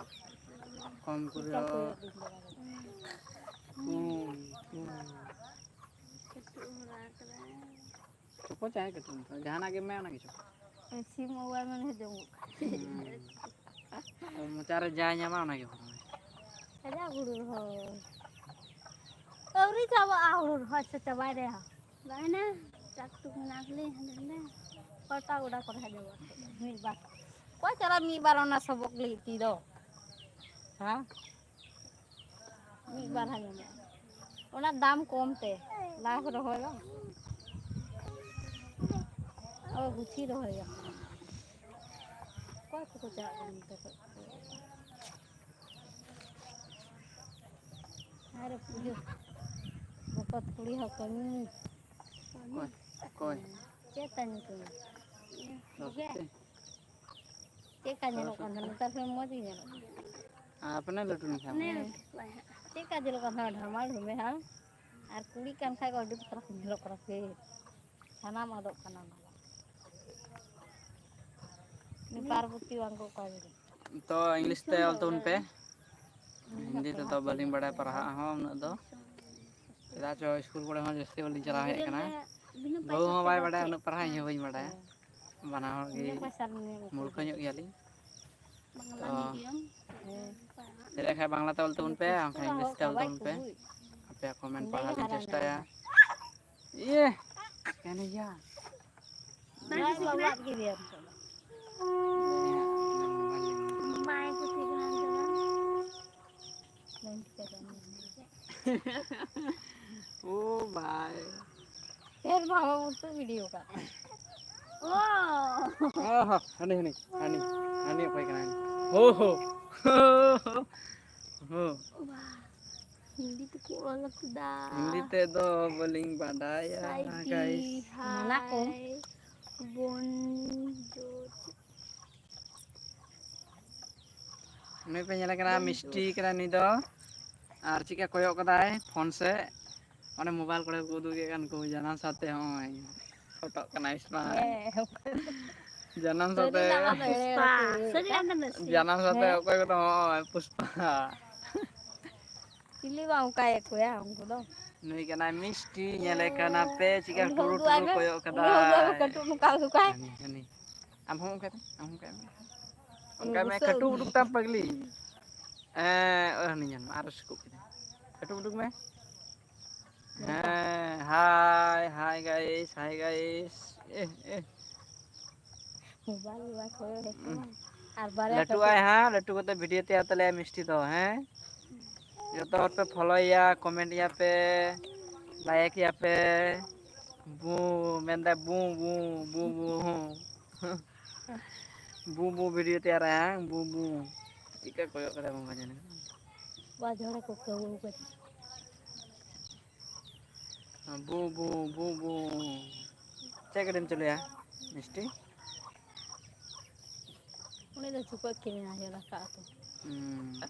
ᱠᱚᱢ ᱠᱚᱨᱮ ᱦᱚᱸ᱾ ᱦᱩᱸ, ᱦᱩᱸ᱾ ᱠᱟᱹᱴᱩᱵ ᱦᱚᱨᱟ ᱠᱟᱫᱟᱭ᱾ ᱪᱚᱠᱚ ᱪᱟᱦᱮ ᱠᱟᱹᱴᱩᱵ, ᱡᱟᱦᱟᱱᱟᱜ ᱜᱮ ᱢᱮ ᱚᱱᱟ ᱜᱮ ᱪᱚᱠᱚ᱾ ᱥᱤᱢ ᱚᱣᱟᱨ ᱢᱟᱱᱮ ᱡᱚᱢᱚᱜ ᱠᱟᱱᱟ᱾ ᱦᱩᱸ᱾ ᱢᱚᱪᱟ ᱨᱮ ᱡᱟᱭ ᱧᱟᱢᱟ ᱚᱱᱟ ᱜᱮ ᱦᱚᱨᱚᱜᱟᱭ᱾ ᱠᱟᱡᱟᱠ ᱦᱩᱲᱩ ᱨᱚᱦᱚᱭ᱾ ᱟᱹᱣᱨᱤ ᱪᱟᱵᱟᱜᱼᱟ ᱦᱩᱲᱩ ᱨᱚᱦᱚᱭ ᱥᱮ ᱪᱟᱵᱟᱭ ᱨᱮ? ᱵᱟᱭᱱᱟ, ᱴᱟᱠ ᱴᱩᱠ ᱢᱮᱱᱟᱜ ᱞᱮ ᱦᱟᱸᱰᱮ ᱱᱟᱰᱮ᱾ ᱯᱟᱴᱟ ᱜᱚᱰᱟ ᱠᱚᱨᱮ ᱦᱟᱸᱜ ᱡᱚᱜᱚ ᱢᱤᱫ ᱵᱟᱨ᱾ ᱚᱠᱚᱭ ᱪᱟᱞᱟᱜ ᱢᱤᱫ ᱵᱟᱨ ᱚᱱᱟ ᱥᱚᱵᱚᱜ ᱞᱮ ᱤᱫᱤ ᱫᱚ? ᱦᱮᱸ? ᱢᱤᱫ ᱵᱟᱨ ᱦᱟᱸᱜ ᱧᱟᱢᱚᱜᱼᱟ᱾ ᱚᱱᱟ ᱫᱟᱢ ᱠᱚᱢ ᱛᱮ ᱞᱟᱦᱟ ᱠᱚ ᱨᱚᱦᱚᱭᱟ᱾ ᱚ, ᱜᱩᱪᱷᱤ ᱨᱚᱦᱚᱭᱟ᱾ ᱚᱠᱚᱭ ᱠᱚᱠᱚ ᱪᱟᱞᱟᱜ ᱠᱟᱱᱟ ᱱᱚᱛᱮ ᱠᱷᱚᱡ? ᱟᱨ ᱯᱩᱡᱟᱹ ᱵᱚᱠᱚᱛ ᱠᱩᱲᱤ ᱦᱚᱸ ᱠᱟᱹᱢᱤ᱾ ᱚᱠᱚᱭ? ᱚᱠᱚᱭ? ᱪᱮᱫ ᱛᱟᱭ ᱧᱩᱛᱩᱢ? ᱥᱚᱨᱚᱥᱚᱛᱤ᱾ ᱪᱮᱫ ᱞᱮᱠᱟ ᱧᱮᱞᱚᱜ ᱠᱟᱱ ᱛᱟᱦᱮᱱᱟ? ᱱᱮᱛᱟᱨ ᱠᱷᱚᱱ ᱢᱚᱡᱽ ᱜᱮ ᱧᱮᱞᱚᱜ ᱠᱟᱱᱟ᱾ ᱟᱯᱱᱮ ᱞᱟᱹᱴᱩ ᱞᱮᱱᱠᱷᱟᱱ ᱢᱟ᱾ ᱪᱮᱫ ᱞᱮᱠᱟ ᱧᱮᱞᱚᱜ ᱠᱟᱱ ᱛᱟᱦᱮᱱᱟ? ᱰᱷᱟᱢᱟ ᱰᱷᱩᱢᱮ, ᱦᱟᱝ? ᱟᱨ ᱠᱩᱲᱤ ᱠᱟᱱ ᱠᱷᱟᱡ ᱠᱚ ᱟᱹᱰᱤ ᱵᱚᱛᱚᱨ ᱠᱚ ᱧᱮᱞᱚᱜ ᱠᱟᱱᱟ ᱥᱮ᱾ ᱥᱟᱱᱟᱢ ᱟᱫᱚᱜ ᱠᱟᱱᱟ ᱚᱱᱟ ᱫᱚ᱾ ᱩᱱᱤ ᱯᱟᱨᱵᱚᱛᱤ ᱵᱟᱝ ᱠᱚ ᱚᱠᱟ ᱨᱮ? ᱛᱚ, ᱤᱝᱞᱤᱥ ᱛᱮ ᱚᱞ ᱛᱟᱵᱚᱱ ᱯᱮ᱾ ᱦᱤᱱᱫᱤ ᱛᱮᱫᱚ ᱵᱟᱹᱞᱤᱧ ᱵᱟᱲᱟᱭᱟ ᱯᱟᱲᱦᱟᱜ ᱦᱚᱸ ᱩᱱᱟᱹᱜ ᱫᱚ᱾ ᱪᱮᱫᱟᱜ ᱪᱚ ᱥᱠᱩᱞ ᱠᱚᱨᱮ ᱦᱚᱸ ᱡᱟᱹᱥᱛᱤ ᱵᱟᱹᱞᱤᱧ ᱪᱟᱞᱟᱣ ᱦᱮᱡ ᱟᱠᱟᱱᱟ᱾ ᱵᱟᱹᱦᱩ ᱦᱚᱸ ᱵᱟᱭ ᱵᱟᱲᱟᱭᱟ ᱩᱱᱟᱹᱜ ᱯᱟᱲᱦᱟᱜ, ᱤᱧ ᱦᱚᱸ ᱵᱟᱹᱧ ᱵᱟᱲᱟᱭᱟ᱾ ᱵᱟᱱᱟ ᱦᱚᱲ ᱜᱮ ᱢᱩᱨᱠᱷᱟᱹ ᱧᱚᱜ ᱜᱮᱭᱟᱞᱤᱧ᱾ ᱛᱚ, ᱪᱮᱫ ᱞᱮᱠᱷᱟᱡ ᱵᱟᱝᱞᱟ ᱛᱮ ᱚᱞ ᱛᱟᱵᱚᱱ ᱯᱮ, ᱵᱟᱝᱠᱷᱟᱱ ᱤᱝᱞᱤᱥ ᱛᱮ ᱚᱞ ᱛᱟᱵᱚᱱ ᱯᱮ᱾ ᱟᱯᱮᱭᱟᱜ ᱠᱚᱢᱮᱱᱴ ᱯᱟᱲᱦᱟᱣ ᱞᱤᱧ ᱪᱮᱥᱴᱟᱭᱟ᱾ ᱤᱭᱟᱹ, ᱠᱟᱱ ᱜᱮᱭᱟ᱾ ᱵᱟᱭ ᱠᱩᱥᱤ ᱠᱟᱱᱟ ᱱᱤᱛᱚᱜ ᱫᱚ᱾ ᱵᱟᱹᱧ ᱴᱷᱤᱠᱟᱹ ᱠᱟᱱᱟ᱾ ᱳ ᱵᱷᱟᱭ᱾ ᱯᱷᱮᱨ ᱵᱟᱵᱟ ᱩᱛᱩ ᱵᱷᱤᱰᱤᱭᱳ ᱠᱟᱜ᱾ ᱳ᱾ ᱳ ᱦᱳ, ᱦᱟᱹᱱᱤ, ᱦᱟᱹᱱᱤ, ᱦᱟᱹᱱᱤ, ᱦᱟᱹᱱᱤ ᱚᱠᱚᱭ ᱠᱟᱱᱟᱭ? ᱦᱳ, ᱦᱳ᱾ ᱦᱳ᱾ ᱦᱤᱱᱫᱤ ᱛᱮᱠᱚ ᱚᱞ ᱟᱠᱟᱫᱟ᱾ ᱦᱤᱱᱫᱤ ᱛᱮᱫᱚ ᱵᱟᱹᱞᱤᱧ ᱵᱟᱰᱟᱭᱟ, ᱥᱟᱭᱰᱤ, guys᱾ ᱢᱟᱱᱟ ᱠᱚ᱾ ᱦᱟᱭ, ᱵᱚᱱᱡᱳᱨ᱾ ᱱᱩᱭ ᱯᱮ ᱧᱮᱞᱮ ᱠᱟᱱᱟ, ᱢᱤᱥᱴᱤ ᱠᱟᱱᱟ ᱱᱩᱭ ᱫᱚ᱾ ᱟᱨ ᱪᱮᱫᱠᱟ ᱠᱚᱭᱚᱜ ᱠᱟᱫᱟᱭ ᱯᱷᱳᱱ ᱥᱮᱫ, ᱚᱱᱮ ᱢᱳᱵᱟᱭᱤᱞ ᱠᱚᱨᱮ ᱠᱚ ᱩᱫᱩᱜ ᱮᱫ ᱠᱟᱱ ᱠᱚ, ᱡᱟᱱᱟᱢ ᱥᱟᱶᱛᱮ ᱦᱚᱸᱜᱼᱚᱭ ᱯᱷᱳᱴᱳᱜ ᱠᱟᱱᱟᱭ, smile᱾ ᱦᱮᱸ᱾ ᱡᱟᱱᱟᱢ ᱥᱟᱶᱛᱮ, ᱥᱟᱹᱨᱤᱱᱟᱜ ᱢᱟ ᱫᱚ ᱮᱲᱮ ᱠᱟᱛᱮ ᱜᱮ᱾ ᱡᱟᱱᱟᱢ ᱥᱟᱶᱛᱮ ᱦᱮᱸ? ᱚᱠᱚᱭ ᱠᱚᱫᱚ ᱦᱚᱸᱜᱼᱚᱭ ᱯᱩᱥᱯᱟ᱾ ᱪᱤᱞᱤ ᱵᱟᱝ ᱚᱱᱠᱟᱭᱮᱫ ᱠᱚᱣᱟ ᱩᱱᱠᱩ ᱫᱚ᱾ ᱱᱩᱭ ᱠᱟᱱᱟᱭ ᱢᱤᱥᱴᱤ, ᱧᱮᱞᱮ ᱠᱟᱱᱟ ᱯᱮ, ᱪᱤᱠᱟ ᱩᱱᱤ ᱦᱚᱸ ᱴᱩᱨᱩ ᱩᱫᱩᱜ ᱟᱭ ᱴᱩᱨᱩ ᱢᱮ, ᱠᱚᱭᱚᱜ ᱩᱱᱤ ᱦᱚᱸ ᱩᱫᱩᱜ ᱟᱭ ᱢᱮ, ᱠᱟᱫᱟᱭ᱾ ᱠᱟᱹᱴᱩᱵ ᱱᱚᱝᱠᱟ ᱩᱫᱩᱜ ᱟᱭ᱾ ᱦᱟᱹᱱᱤ, ᱦᱟᱹᱱᱤ᱾ ᱟᱢ ᱦᱚᱸ ᱚᱱᱠᱟᱭ ᱢᱮ, ᱟᱢ ᱦᱚᱸ ᱚᱱᱠᱟᱭ ᱢᱮ᱾ ᱚᱱᱠᱟᱭ ᱢᱮ, ᱵᱩᱥᱟᱹᱜ ᱠᱟᱹᱴᱩᱵ ᱩᱫᱩᱜ ᱛᱟᱢ ᱯᱟᱜᱽᱞᱤ᱾ ᱮᱸ, ᱚ, ᱦᱟᱹᱱᱤ ᱧᱮᱞ ᱢᱮ, ᱟᱨᱚ ᱥᱤᱠᱩᱵ ᱠᱮᱫᱟᱭ᱾ ᱠᱟᱹᱴᱩᱵ ᱩᱰᱩᱠ ᱢᱮ᱾ ᱱᱚᱝᱠᱟ᱾ ᱦᱮᱸ, hi, hi guys, hi guys᱾ ᱮ, ᱮ᱾ ᱢᱳᱵᱟᱭᱤᱞ ᱵᱟᱭ ᱠᱚᱭᱚᱜ ᱮᱫ ᱛᱟᱢᱟ᱾ ᱟᱨ ᱵᱟᱨᱭᱟ ᱞᱟᱹᱴᱩᱜ ᱟᱭ ᱠᱟᱹᱴᱩᱵ᱾ ᱦᱟᱸᱜ, ᱞᱟᱹᱴᱩ ᱠᱟᱛᱮ video ᱛᱮᱭᱟᱨ ᱛᱟᱞᱮᱭᱟ ᱢᱤᱥᱴᱤ ᱫᱚ, ᱦᱮᱸ? ᱡᱚᱛᱚ ᱦᱚᱲ ᱯᱮ ᱯᱷᱚᱞᱳᱭᱟ, ᱠᱚᱢᱮᱱᱴ ᱮᱭᱟ ᱯᱮ, ᱞᱟᱭᱤᱠ ᱮᱭᱟ ᱯᱮ᱾ ᱵᱩ, ᱢᱮᱱᱫᱟᱭ ᱵᱩ, ᱵᱩ, ᱵᱩ, ᱵᱩ, ᱦᱩᱸ᱾ ᱵᱩ, ᱵᱩ video ᱛᱮᱭᱟᱨᱟᱭ, ᱦᱮᱸ? ᱵᱩ, ᱵᱩ᱾ ᱪᱮᱫᱠᱟ ᱠᱚᱭᱚᱜ ᱠᱟᱫᱟᱭ ᱵᱟᱝ ᱵᱩᱡᱷᱟᱹᱣ᱾ ᱵᱟ ᱡᱷᱚᱲᱮ ᱠᱚ ᱠᱟᱹᱣ ᱠᱟᱫᱟ᱾ ᱵᱩ, ᱵᱩ, ᱵᱩ, ᱵᱩ᱾ ᱪᱮᱫ ᱜᱟᱹᱰᱤᱢ ᱪᱟᱹᱞᱩᱭᱟ, ᱢᱤᱥᱴᱤ? ᱩᱱᱤ ᱫᱚ ᱪᱩᱯᱟᱹᱜ ᱠᱤᱨᱤᱧ ᱟᱭ ᱫᱟᱠᱟ ᱩᱛᱩ᱾ ᱦᱩᱸ᱾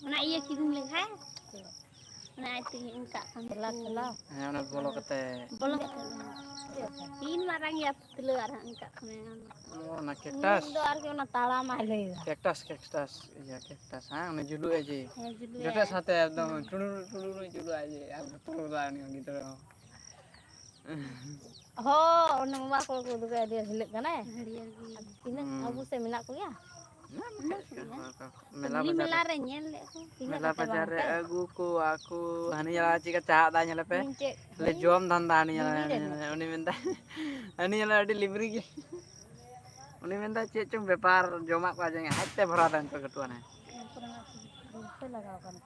ᱚᱱᱟ ᱤᱭᱟᱹ ᱠᱤᱨᱤᱧ ᱞᱮᱠᱷᱟᱱ, ᱚᱱᱟ ᱟᱡ ᱛᱮᱜᱮ ᱤᱱᱠᱟᱜ ᱠᱟᱱ ᱴᱷᱮᱞᱟᱣ, ᱴᱷᱮᱞᱟᱣ᱾ ᱦᱮᱸ, ᱚᱱᱟ ᱵᱚᱞᱚ ᱠᱟᱛᱮ᱾ ᱵᱚᱞᱚ ᱠᱟᱛᱮ᱾ ᱛᱤᱱ ᱢᱟᱨᱟᱝ ᱜᱮᱭᱟ ᱯᱩᱛᱞᱟᱹ ᱟᱨ ᱦᱟᱸᱜ ᱤᱱᱠᱟᱜ ᱠᱟᱱᱟᱭ᱾ ᱚ, ᱚᱱᱟ ᱩᱱᱤ cactus? ᱫᱚ ᱟᱨᱠᱤ ᱚᱱᱟ ᱛᱟᱲᱟᱢᱟᱭ ᱞᱟᱹᱭᱫᱟ᱾ Cactus, cactus, ᱤᱭᱟᱹ, cactus, ᱦᱮᱸ, ᱩᱱᱤ ᱡᱩᱞᱩᱜ ᱟᱭ ᱡᱮ᱾ ᱦᱮᱸ, ᱡᱩᱞᱩᱜ ᱡᱚᱴᱮᱫ ᱟᱭ᱾ ᱥᱟᱶᱛᱮ ᱮᱠᱫᱚᱢ ᱦᱩᱸ᱾ ᱴᱩᱲᱩ, ᱴᱩᱲᱩ, ᱴᱩᱲᱩ ᱡᱩᱞᱩᱜ ᱟᱭ ᱡᱮ, ᱟᱨ ᱵᱚᱛᱚᱨ ᱜᱚᱫᱚᱜ ᱟᱭ ᱩᱱᱤ ᱜᱤᱫᱽᱨᱟᱹ ᱦᱚᱸ᱾ ᱦᱚᱸ, ᱚᱱᱟ ᱢᱟᱢᱟ ᱠᱚ ᱠᱚ ᱩᱫᱩᱜᱟ, ᱟᱹᱰᱤ ᱦᱟᱹᱞᱟᱹᱜ ᱠᱟᱱᱟᱭ᱾ ᱦᱟᱹᱨᱭᱟᱹᱲ ᱜᱮ᱾ ᱟᱨ ᱛᱤᱱᱟᱹᱜ ᱦᱩᱸ᱾ ᱟᱵᱚ ᱥᱮᱫ ᱢᱮᱱᱟᱜ ᱠᱚᱜᱮᱭᱟ? ᱢᱮᱱᱟᱜ ᱠᱚᱜᱮᱭᱟ᱾ ᱢᱮᱞᱟ ᱵᱟᱡᱟᱨ ᱨᱮ᱾ ᱢᱮᱞᱟ ᱨᱮ ᱧᱮᱞ ᱞᱮᱫ ᱠᱚ, ᱛᱤᱱᱟᱹᱜ ᱢᱮᱞᱟ ᱠᱟᱛᱮ ᱵᱟᱡᱟᱨ ᱵᱟᱝ ᱨᱮ ᱠᱚ? ᱟᱹᱜᱩ ᱠᱚᱣᱟ ᱠᱚ, ᱦᱟᱹᱱᱤ ᱧᱮᱞᱟ ᱪᱮᱫᱠᱟ ᱪᱟᱦᱟᱜ ᱫᱟᱭ, ᱧᱮᱞᱮ ᱯᱮ᱾ ᱤᱧ ᱪᱮᱫ? ᱞᱮ ᱦᱩᱸ? ᱡᱚᱢ ᱫᱷᱟᱱᱫᱟ, ᱦᱟᱹᱱᱤ ᱧᱮᱞᱟ, ᱵᱤᱵᱤ ᱨᱮ ᱧᱮᱞᱟ, ᱧᱮᱞᱟ᱾ ᱩᱱᱤ ᱢᱮᱱᱫᱟ, ᱦᱟᱹᱱᱤ ᱧᱮᱞᱟ ᱟᱹᱰᱤ ᱞᱤᱵᱨᱤ ᱜᱮ᱾ ᱩᱱᱤ ᱢᱮᱱᱫᱟ ᱪᱮᱫ ᱪᱚᱝ ᱵᱮᱯᱟᱨ, ᱡᱚᱢᱟᱜ ᱠᱚ ᱟᱡᱚᱢ, ᱟᱡᱛᱮ ᱵᱷᱚᱨᱟᱣ ᱫᱟᱭ ᱱᱤᱛᱚᱜ ᱜᱟᱹᱴᱩᱣᱟᱹ ᱨᱮ᱾ ᱩᱱᱠᱩ ᱨᱮᱱᱟᱜ ᱪᱤᱞᱤ ᱠᱚ ᱞᱟᱜᱟᱣ ᱠᱟᱱᱟ?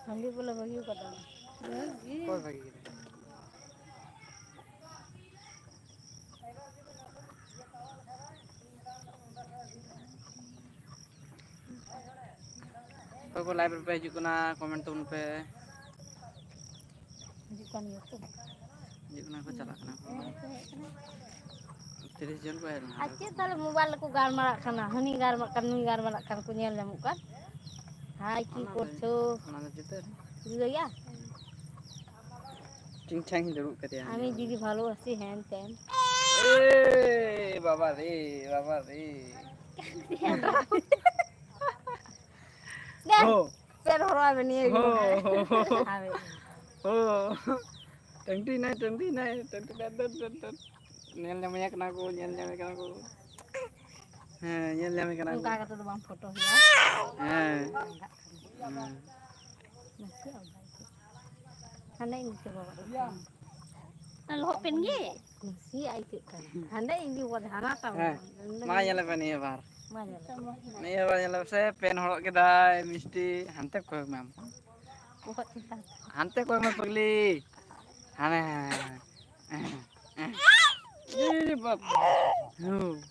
ᱦᱟᱺᱰᱤ ᱵᱚᱞᱮ ᱵᱟᱹᱜᱤ ᱠᱟᱫᱟ᱾ ᱚᱠᱚᱭ ᱵᱟᱹᱜᱤ ᱠᱮᱫᱟ? ᱚᱠᱚᱭ ᱠᱚ live ᱨᱮᱯᱮ ᱦᱤᱡᱩᱜ ᱠᱟᱱᱟ, comment ᱛᱟᱵᱚᱱ ᱯᱮ᱾ ᱦᱤᱡᱩᱜ ᱠᱟᱱ ᱜᱮᱭᱟ ᱠᱚ᱾ ᱦᱤᱡᱩᱜ ᱠᱟᱱᱟ ᱠᱚ, ᱪᱟᱞᱟᱜ ᱠᱟᱱᱟ ᱠᱚ᱾ ᱦᱮᱸ, ᱠᱚ ᱦᱮᱡ ᱠᱟᱱᱟ᱾ ᱛᱤᱨᱤᱥ ᱡᱚᱱ ᱠᱚ ᱦᱮᱡ ᱞᱮᱱᱟ᱾ ᱟᱨ ᱪᱮᱫ ᱛᱟᱦᱞᱮ ᱢᱳᱵᱟᱭᱤᱞ ᱨᱮᱠᱚ ᱜᱟᱞᱢᱟᱨᱟᱜ ᱠᱟᱱᱟ, ᱦᱟᱹᱱᱤ ᱜᱟᱞᱢᱟᱨᱟᱜ ᱠᱟᱱ, ᱱᱩᱭ ᱜᱟᱞᱢᱟᱨᱟᱜ ᱠᱟᱱ ᱠᱚ ᱧᱮᱞ ᱧᱟᱢᱚᱜ ᱠᱟᱱ᱾ ᱦᱟᱭ, ᱠᱤ ᱚᱱᱟ ᱫᱚ, ᱠᱚᱨᱪᱷᱳ? ᱚᱱᱟ ᱫᱚ ᱪᱤᱛᱟᱹᱨ᱾ ᱡᱩᱫᱟᱹ ᱜᱮᱭᱟ? ᱴᱷᱤᱝ ᱴᱷᱟᱝ ᱤᱧ ᱫᱩᱲᱩᱵ ᱠᱟᱫᱮᱭᱟ᱾ আমি দিদি ভালোবাসি, হ্যান ত্যান। এ বাবা রে, বাবা রে। দেখ, ও। পেট ভরা হবে নিয়ে ও। এগুলো। খাবে। ও। ᱴᱟᱹᱝᱴᱤ ᱱᱟᱭ, ᱴᱟᱹᱝᱴᱤ ᱱᱟᱭ, ᱴᱟᱹᱝᱴᱤ ᱱᱟᱭ, ᱴᱟᱹᱝᱴᱤ ᱱᱟᱭ, ᱴᱟᱹᱝᱴᱤ ᱱᱟᱭ᱾ ᱧᱮᱞ ᱧᱟᱢᱮᱭᱟ ᱠᱟᱱᱟ ᱠᱚ, ᱧᱮᱞ ᱧᱟᱢᱮ ᱠᱟᱱᱟ ᱠᱚ᱾ ᱦᱮᱸ, ᱧᱮᱞ ᱧᱟᱢᱮ ᱠᱟᱱᱟ ᱠᱚ᱾ ᱚᱱᱠᱟ ᱠᱟᱛᱮ ᱫᱚ ᱵᱟᱝ ᱯᱷᱳᱴᱳ ᱦᱩᱭᱩᱜᱼᱟ᱾ ᱦᱮᱸ᱾ ᱦᱮᱸ᱾ ᱱᱟᱥᱮᱭᱟᱜ ᱚᱱᱠᱟ ᱜᱮ᱾ ᱦᱟᱸᱰᱮ ᱤᱧ ᱪᱟᱵᱟ ᱜᱚᱫ ᱠᱟᱱᱟ᱾ ᱞᱚᱦᱚᱫ ᱯᱮᱱ ᱜᱮ᱾ ᱱᱟᱥᱮᱭᱟᱜ ᱟᱹᱭᱠᱟᱹᱜ ᱠᱟᱱᱟ᱾ ᱦᱟᱸᱰᱮ ᱤᱧ ᱜᱚᱫ ᱦᱟᱱᱟ ᱛᱟᱢ᱾ ᱦᱮᱸ᱾ ᱢᱟ ᱧᱮᱞ ᱯᱮ ᱱᱤᱭᱟᱹ ᱵᱟᱨ᱾ ᱢᱟ ᱧᱮᱞ ᱯᱮ᱾ ᱱᱤᱭᱟᱹ ᱵᱟᱨ ᱧᱮᱞ ᱯᱮ ᱥᱮ, ᱯᱮᱱ ᱦᱚᱨᱚᱜ ᱠᱮᱫᱟᱭ ᱢᱤᱥᱴᱤ, ᱦᱟᱱᱛᱮ ᱠᱚᱭᱚᱜ ᱢᱮ ᱟᱢ᱾ ᱵᱚᱦᱚᱜ ᱪᱮᱛᱟᱱ᱾ ᱦᱟᱱᱛᱮ ᱠᱚᱭᱚᱜ ᱢᱮ ᱯᱟᱜᱽᱞᱤ᱾ ᱦᱟᱱᱮ, ᱦᱟᱱᱮ, ᱦᱟᱱᱮ᱾ ᱮ ᱵᱟᱵᱟ᱾ ᱦᱩᱸ᱾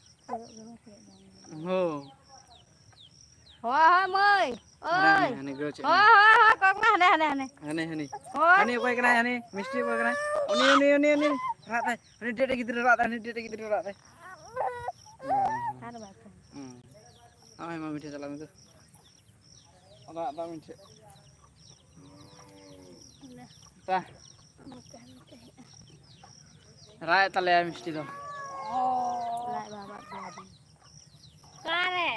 ᱦᱳ᱾ ᱦᱳᱭ, ᱦᱳᱭ, ᱢᱟᱹᱭ᱾ ᱦᱟᱱᱮ, ᱦᱟᱱᱮ, ᱳᱭ᱾ ᱦᱟᱱᱮ, ᱜᱟᱹᱪ, ᱦᱳᱭ, ᱦᱟᱱᱮ᱾ ᱦᱳᱭ, ᱦᱳᱭ, ᱠᱚᱭᱚᱜ ᱢᱮ, ᱦᱟᱱᱮ, ᱦᱟᱱᱮ, ᱦᱟᱱᱮ᱾ ᱦᱟᱱᱮ, ᱦᱟᱱᱮ᱾ ᱦᱳᱭ᱾ ᱦᱟᱱᱮ ᱚᱠᱚᱭ ᱠᱟᱱᱟᱭ? ᱦᱟᱱᱮ ᱢᱤᱥᱴᱤ ᱚᱠᱚᱭ ᱠᱟᱱᱟᱭ? ᱩᱱᱤ, ᱩᱱᱤ, ᱩᱱᱤ, ᱩᱱᱤ᱾ ᱨᱟᱜ ᱫᱟᱭ᱾ ᱦᱟᱱᱮ ᱰᱮᱰᱮ ᱜᱤᱫᱽᱨᱟᱹ ᱨᱟᱜ ᱫᱟᱭ, ᱦᱟᱱᱮ ᱰᱮᱰᱮ ᱜᱤᱫᱽᱨᱟᱹ ᱨᱟᱜ ᱫᱟᱭ᱾ ᱟᱨ ᱵᱟᱠᱷᱟᱱ᱾ ᱦᱩᱸ᱾ ᱟᱢ ᱟᱭᱢᱟ ᱢᱤᱴᱷᱟᱹ ᱪᱟᱞᱟᱜ ᱢᱮ ᱛᱚ᱾ ᱨᱟᱜ ᱫᱟ ᱢᱤᱫᱴᱷᱮᱡ᱾ ᱞᱮ᱾ ᱛᱟ᱾ ᱱᱚᱛᱮ ᱦᱚᱸ ᱱᱚᱛᱮ ᱦᱩᱭᱩᱜᱼᱟ᱾ ᱨᱟᱜ ᱮᱫ ᱛᱟᱞᱮᱭᱟ ᱢᱤᱥᱴᱤ ᱫᱚ᱾ ᱞᱟᱡ ᱵᱟᱵᱟᱜ ᱠᱟᱱᱟ᱾ ᱚᱠᱟᱨᱮ?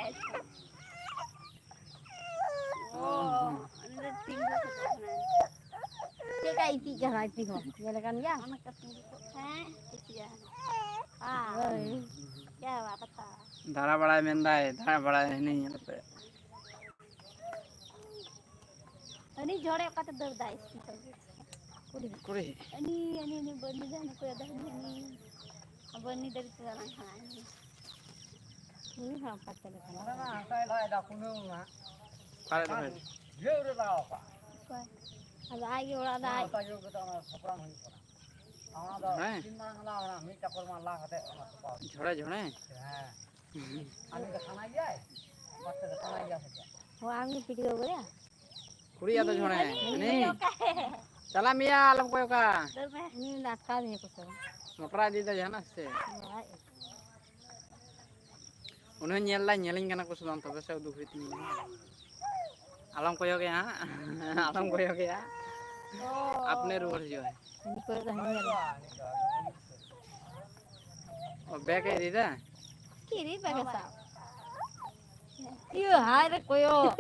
ᱚ, ᱩᱱᱤ ᱫᱚ ᱛᱤᱸᱜᱩ ᱠᱟᱛᱮ ᱠᱟᱱᱟᱭ᱾ ᱪᱮᱫ ᱞᱮᱠᱟ ᱤᱯᱤᱡ ᱠᱟᱱᱟ ᱤᱯᱤᱡ ᱦᱚᱸ? ᱧᱮᱞ ᱟᱠᱟᱱ ᱜᱮᱭᱟ? ᱚᱱᱟ ᱠᱟᱹᱴᱤᱡ ᱦᱮᱸ, ᱤᱯᱤᱡ ᱟᱭ᱾ ᱦᱳᱭ᱾ ᱪᱮᱫ ᱦᱚᱸ ᱵᱟᱝ ᱠᱟᱛᱷᱟ᱾ ᱫᱟᱬᱟ ᱵᱟᱲᱟᱭ ᱢᱮᱱᱫᱟᱭ, ᱫᱟᱬᱟ ᱵᱟᱲᱟᱭ ᱦᱟᱹᱱᱤ ᱧᱮᱞ ᱠᱟᱛᱮ᱾ ᱦᱟᱹᱱᱤ ᱡᱷᱚᱲᱮ ᱚᱠᱟᱛᱮ ᱫᱟᱹᱲ ᱫᱟᱭ? ᱩᱠᱩᱨᱤ? ᱦᱟᱹᱱᱤ, ᱦᱟᱹᱱᱤ, ᱦᱟᱹᱱᱤ ᱵᱟᱹᱨᱱᱤ ᱫᱚ ᱦᱟᱹᱱᱤ ᱠᱚᱭᱚᱜ ᱫᱟ, ᱦᱟᱹᱱᱤ, ᱦᱟᱹᱱᱤ᱾ ᱵᱟᱹᱨᱱᱤ ᱫᱟᱨᱮ ᱛᱮ ᱫᱟᱬᱟᱱ ᱠᱟᱱᱟᱭ᱾ ᱩᱱᱤ ᱦᱚᱸ ᱚᱠᱟ ᱛᱮ ᱞᱮᱠᱟ? ᱚᱸᱰᱮ ᱢᱟ ᱦᱟᱥᱟᱭ ᱞᱟᱭ ᱫᱟ, ᱠᱩᱸᱰᱟᱹ ᱢᱟ᱾ ᱚᱠᱟᱨᱮ ᱫᱚᱦᱚᱭ? ᱤᱭᱟᱹ ᱨᱮ ᱞᱟᱜᱟᱣ ᱠᱟᱜ᱾ ᱚᱠᱚᱭ? ᱟᱫᱚ ᱟᱡ ᱜᱮ ᱚᱲᱟᱜ ᱫᱚ ᱟᱡ᱾ ᱚᱱᱟ ᱛᱟᱭᱚᱢ ᱨᱮᱫᱚ ᱚᱱᱟ ᱥᱚᱠᱲᱟᱢ ᱦᱩᱭᱩᱜ ᱠᱟᱱᱟ᱾ ᱚᱱᱟ ᱫᱚ ᱦᱮᱸ᱾ ᱛᱤᱱ ᱢᱟᱲᱟᱝ ᱞᱟ, ᱚᱱᱟ ᱢᱤᱫ ᱪᱟᱠᱚᱨ ᱢᱟ ᱞᱟ ᱠᱟᱛᱮ ᱚᱱᱟ ᱥᱚᱠᱲᱟᱢ᱾ ᱡᱷᱚᱲᱮ, ᱡᱷᱚᱲᱮ? ᱦᱮᱸ᱾ ᱟᱢ ᱫᱚ ᱠᱟᱱᱟ ᱜᱮᱭᱟᱭ? ᱵᱟᱥ ᱛᱮ ᱫᱚ ᱠᱟᱱᱟ ᱜᱮᱭᱟ ᱥᱮ ᱪᱮᱫ? ᱦᱳᱭ, ᱟᱢ ᱜᱮ ᱯᱤᱴᱤᱭᱳ ᱜᱚᱭᱟ? ᱠᱩᱲᱤᱭᱟᱜ ᱫᱚ ᱡᱷᱚᱲᱮ᱾ ᱦᱟᱹᱱᱤ᱾ ᱦᱟᱹᱱᱤ᱾ ᱪᱟᱞᱟᱜ ᱢᱮᱭᱟ, ᱟᱞᱚᱢ ᱠᱚᱭᱚᱜᱟ᱾ ᱫᱟᱹᱲ ᱢᱮ᱾ ᱩᱱᱤ ᱫᱚ ᱟᱴᱠᱟᱣ ᱫᱤᱧᱟ ᱠᱚ ᱥᱮ ᱵᱟᱝ? ᱢᱚᱴᱨᱟ ᱤᱫᱤᱭᱮᱫᱟ ᱡᱟᱦᱟᱱᱟᱜ ᱥᱮ? ᱩᱱᱤ ᱦᱚᱸ ᱧᱮᱞ ᱫᱟᱭ, ᱧᱮᱞᱤᱧ ᱠᱟᱱᱟ ᱠᱚ ᱥᱮ ᱵᱟᱝ, ᱛᱚᱵᱮ ᱥᱮ ᱩᱫᱩᱜ ᱦᱩᱭᱩᱜ ᱛᱤᱧᱟ᱾ ᱟᱞᱚᱢ ᱠᱚᱭᱚᱜᱮᱭᱟ ᱦᱟᱸᱜ, ᱟᱞᱚᱢ ᱠᱚᱭᱚᱜᱮᱭᱟ᱾ ᱟᱯᱱᱮ ᱨᱩᱣᱟᱹᱲ ᱦᱤᱡᱩᱜᱼᱟᱭ᱾ ᱱᱤᱛᱚᱜ ᱫᱚ ᱦᱟᱹᱱᱤ ᱧᱮᱞ᱾ ᱚ, ᱵᱮᱜᱽ ᱮ ᱤᱫᱤᱭᱮᱫᱟ? ᱪᱮᱫ ᱨᱮ ᱵᱮᱜᱽ ᱮ ᱥᱟᱵ? ᱤᱭᱟᱹ, ᱦᱟᱭ ᱨᱮ ᱠᱚᱭᱚᱜ᱾